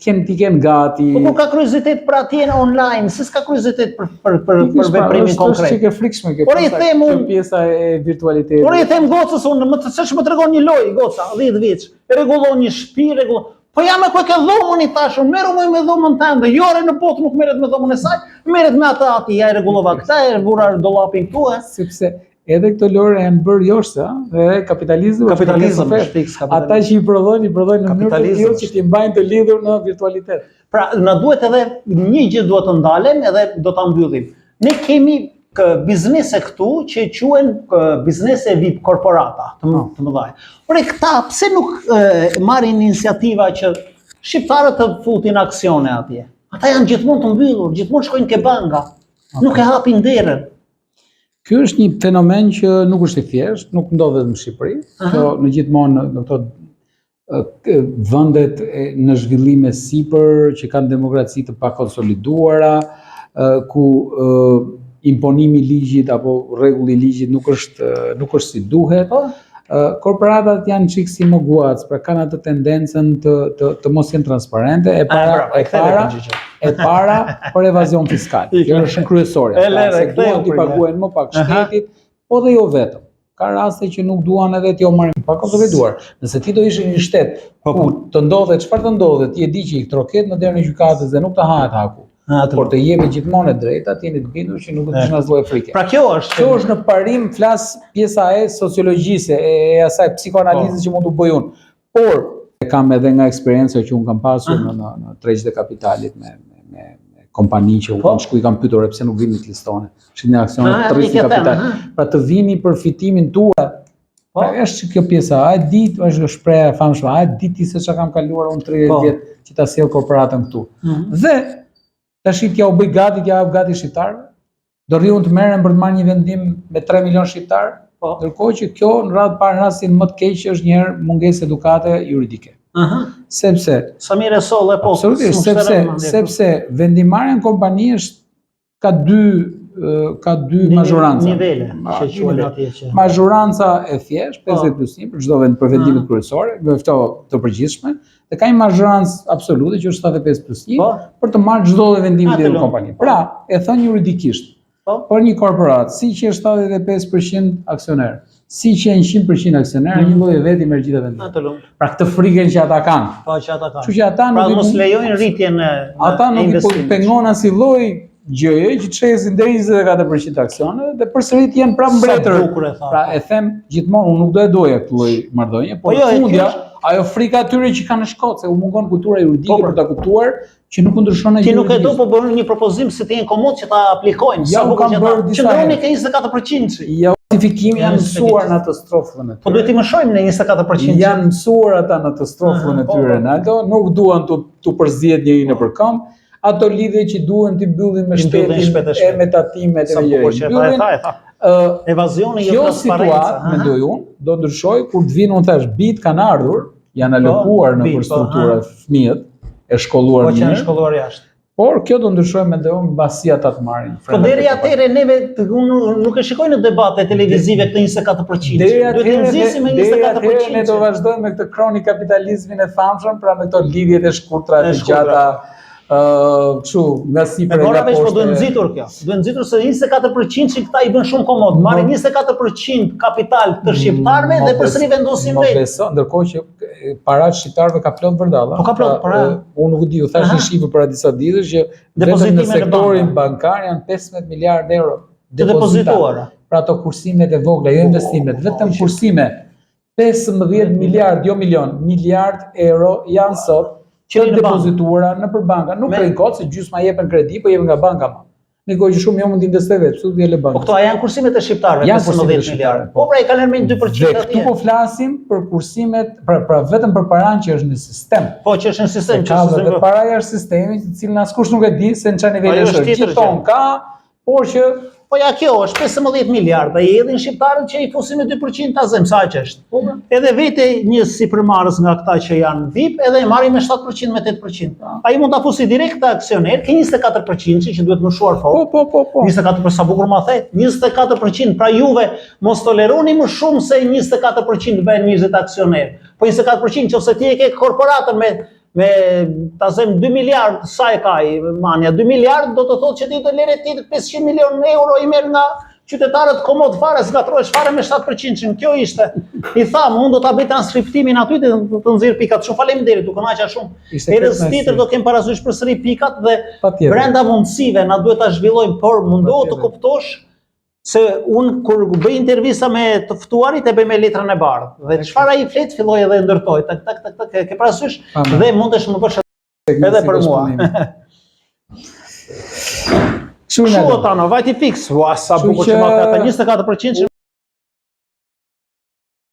kenë t'i kenë gati. Po kur ka kuriozitet për atje në online, si s'ka kuriozitet për për për për pra, veprimin konkret. Është çike e frikshme kjo. Por i them unë pjesa e virtualitetit. Por i them gocës unë, më të ç'është më tregon një lojë goca, 10 vjeç. Rregullon një shtëpi, rregullon Po ja me ku e ke dhomën i thashë, merru me me dhomën tënde, jo re në botë nuk merret me dhomën e saj, merret me atë aty, ja e rregullova këtë, e vura dollapin këtu, e. Sepse edhe këto lojëra janë bërë joshëse, ëh, dhe kapitalizmi është kapitalizëm është fiks kapitalizëm. Ata që i prodhojnë, i prodhojnë në mënyrë të tillë që t'i mbajnë të lidhur në virtualitet. Pra, na duhet edhe një gjë duhet të ndalem edhe do ta mbyllim. Ne kemi kë biznese këtu që quhen biznese VIP korporata të, po. të mëdha. Por e këta pse nuk e, marrin iniciativa që shqiptarët të futin aksione atje? Ata janë gjithmonë të mbyllur, gjithmonë shkojnë ke banka. Okay. Nuk e hapin derën. Ky është një fenomen që nuk është i thjeshtë, nuk ndodh vetëm në Shqipëri, kjo në gjithmonë në, në këto vendet në zhvillim e sipër që kanë demokraci të pakonsoliduara, ku imponimi i ligjit apo rregulli i ligjit nuk është nuk është si duhet. Po. Korporatat janë çik si moguac, pra kanë atë tendencën të të të mos jenë transparente, e para e para e para për evazion fiskal. Kjo është kryesore. Pra, se duan t'i paguajnë më pak shtetit, po dhe jo vetëm. Ka raste që nuk duan edhe t'jua marrin pa konsoliduar. Nëse ti do ishe një shtet Po, ku të ndodhe çfarë të ndodhe, ti e di që i troket në derën e gjykatës dhe nuk të hahet haku. Atë. Por të jepet gjithmonë e drejta, ti jeni të bindur që nuk do të kishin asnjë lloj frike. Pra kjo është. Kjo është në parim flas pjesa e sociologjisë, e, e asaj psikoanalizës Po. që mund të bëj unë. Por e kam edhe nga eksperienca që unë kam pasur në në, në tregjet e kapitalit me me me, me kompani që unë Po. kam shku i kam pyetur "E pse nuk vini të listoni. Shitni aksione Ah, të i rrisni ke thënë, kapital. ha? Pra të vini për fitimin tuaj. Po. Pra është kjo pjesa, a e di, është shprehja e famshme, a e di ti se çka kam kaluar unë 30 Po. vjet që ta sjell korporatën këtu. Mhm. Dhe tash t'ja u bëj gati, t'ja jap gati shqiptarëve. Do rri unë të merrem për të marrë një vendim me 3 milion shqiptar, Po. ndërkohë që kjo në radhë parë në rastin më të keq është një herë mungesë edukate juridike. Aha. Sepse Sa mirë e solle po. absolutisht s'më shtere sepse në mendje. sepse vendimarrja në kompani është ka dy ë, ka dy Një- mazhoranca. Nivele Ma, që dy quhen nivele. atje që. Mazhoranca e thjeshtë, Po. 50 plus 1 për çdo vend për vendimet Mhm. kryesore, me këto të përgjithshme, dhe ka një mazhorancë absolute që është 75 plus 1 Po. për të marrë çdo lloj vendimi Atë lidhur me lëmë. kompaninë. Pra, e thënë juridikisht, Po. për një korporatë, si që është 75% aksioner, si që janë 100% aksioner, Mhm. një lloj e veti merr gjithë vendimet. Atë lumt. Pra këtë frikën që ata kanë. Po që ata kanë. Kështu që ata Pra nuk i mos lejojnë rritjen e ata e nuk i po- investimit. pengon asnjë lloj gjëje që çesin deri 24% të aksioneve dhe përsëri të jenë prapë Sa mbretër. bukur e tha. Pra e them gjithmonë unë nuk do e doja këtë lloj marrëdhënie, por Po jo, e kjo fundja është- ajo frika atyre që kanë në shkollë, se u mungon kultura juridike Po, pra. për ta kuptuar që nuk u ndryshon Ti asgjë. nuk e do, juridikisht. po bën një propozim se ti jenë komod që ta aplikojnë. Ja, Sa u bukur kam që bërë ata. disa Qëndroni herë. ke 24%. Ja, justifikimi janë Janë mësuar në atë strofën e Po tyre. duhet i mëshojmë në 24%. Janë mësuar ata në atë strofën e Aha, po, tyre, po. Ronaldo, nuk duan të të përzihet njëri nëpër këmbë, ato lidhje që duhen t'i mbyllin me I mbyllin shtetin shpejt e e shpejt. me tatimet e Sa me bukur gjëra. që e tha, e Mbyllin, tha, e tha. ë, Evazioni jo Kjo transparenca. situatë, aha. mendoj unë, do ndryshoj kur të vinë, unë thash, bit kanë ardhur, janë alokuar në bit, për po, struktura ha. fëmijët e shkolluar Po që janë mirë, shkolluar jashtë. por kjo do ndryshoj mendoj unë mbasi ata të marrin. Po frenat deri e kompanisë. atëherë neve të- unë nuk e shikoj në debate televizive këtë 24%. Deri Duhet të atëherë nxisim me ne- deri atëherë ne do 24%. vazhdojmë me këtë kroni kapitalizmin e famshëm, pra me këto lidhjet e shkurtra E të shkurtra. gjata, ë, kështu, nga E sipër e mora nga vesh, po poshtë. duhet nxitur kjo. Duhet nxitur se 24% që këta i bën shumë komod. Marrin Mo- 24% kapital të shqiptarëve Mo dhe bes- përsëri vendosin Mo vetë. beso, ndërkohë që e, paratë shqiptarëve ka plot vërdalla. Po ka plot Pra, para. e, Unë nuk e di, u thash Aha. një shifër para disa ditësh që vetëm në Depozitime në sektorin banka. bankar janë 15 miliard euro Të depozita. depozituara. Pra ato kursimet e vogla, jo investimet, Po, vetëm po, që- kursime. 15 miliard, jo milion, miliard euro janë sot Që të rinë në bankë. depozituara në për banka. Nuk Me- prej kot se gjysma jepen kredi, po jepen nga banka ma. Në kohë që shumë jo mund të investoj vetë, pse do t'je le Po banka? këto a janë kursimet e shqiptarëve, Janë kursimet e 15 shqiptarëve, miliard. po. Po pra i kanë lënë me 2% Dhe këtu atje. po flasim për kursimet, pra, pra vetëm për paran që është në sistem. Po që është në sistem, që Ka është dhe sistem. para jashtë sistemit, të cilin askush nuk e di se në çfarë niveli Ajo është është. tjetër Gjithmonë gjë. ka, por që Po ja kjo është 15 miliarda, i hedhin shqiptarët që i fusin me 2% ta zëm, sa që është. Po, pra. Edhe vete një sipërmarrës nga këta që janë VIP, edhe e marrin me 7% me 8%. Ai mund ta fusi direkt te aksioner, ke 24% që duhet mëshuar po fort. po po po. 24 për sa bukur ma the, 24% pra juve mos toleroni më shumë se 24% të bëhen 20 aksioner. Po 24% nëse ti e ke korporatën me me ta zëm 2 miliard sa e ka i manja 2 miliard do të thotë që ti të lere ti 500 milion euro i merr nga qytetarët komod fare, s'gatrohesh fare me 7% që kjo ishte. I tham, unë do ta bëj transkriptimin aty dhe të nxjerr pikat. Shumë faleminderit, u kënaqa shumë. Ishte Herës kënaqësi. tjetër do kem parasysh përsëri pikat dhe Patjetër. brenda mundësive na duhet ta zhvillojmë, por mundohu të Patjetër. kuptosh se unë kur bëj intervista me të ftuarit e bëj me letrën e bardhë. Dhe çfarë ai flet filloj edhe e ndërtoj. Tak tak tak tak, e ke parasysh Pa, ma. dhe mundesh më bësh edhe për mua. Kështu Kështu na. o Tano, vajti fiks. Ua sa Kështu bukur që që- ma the ata 24% që.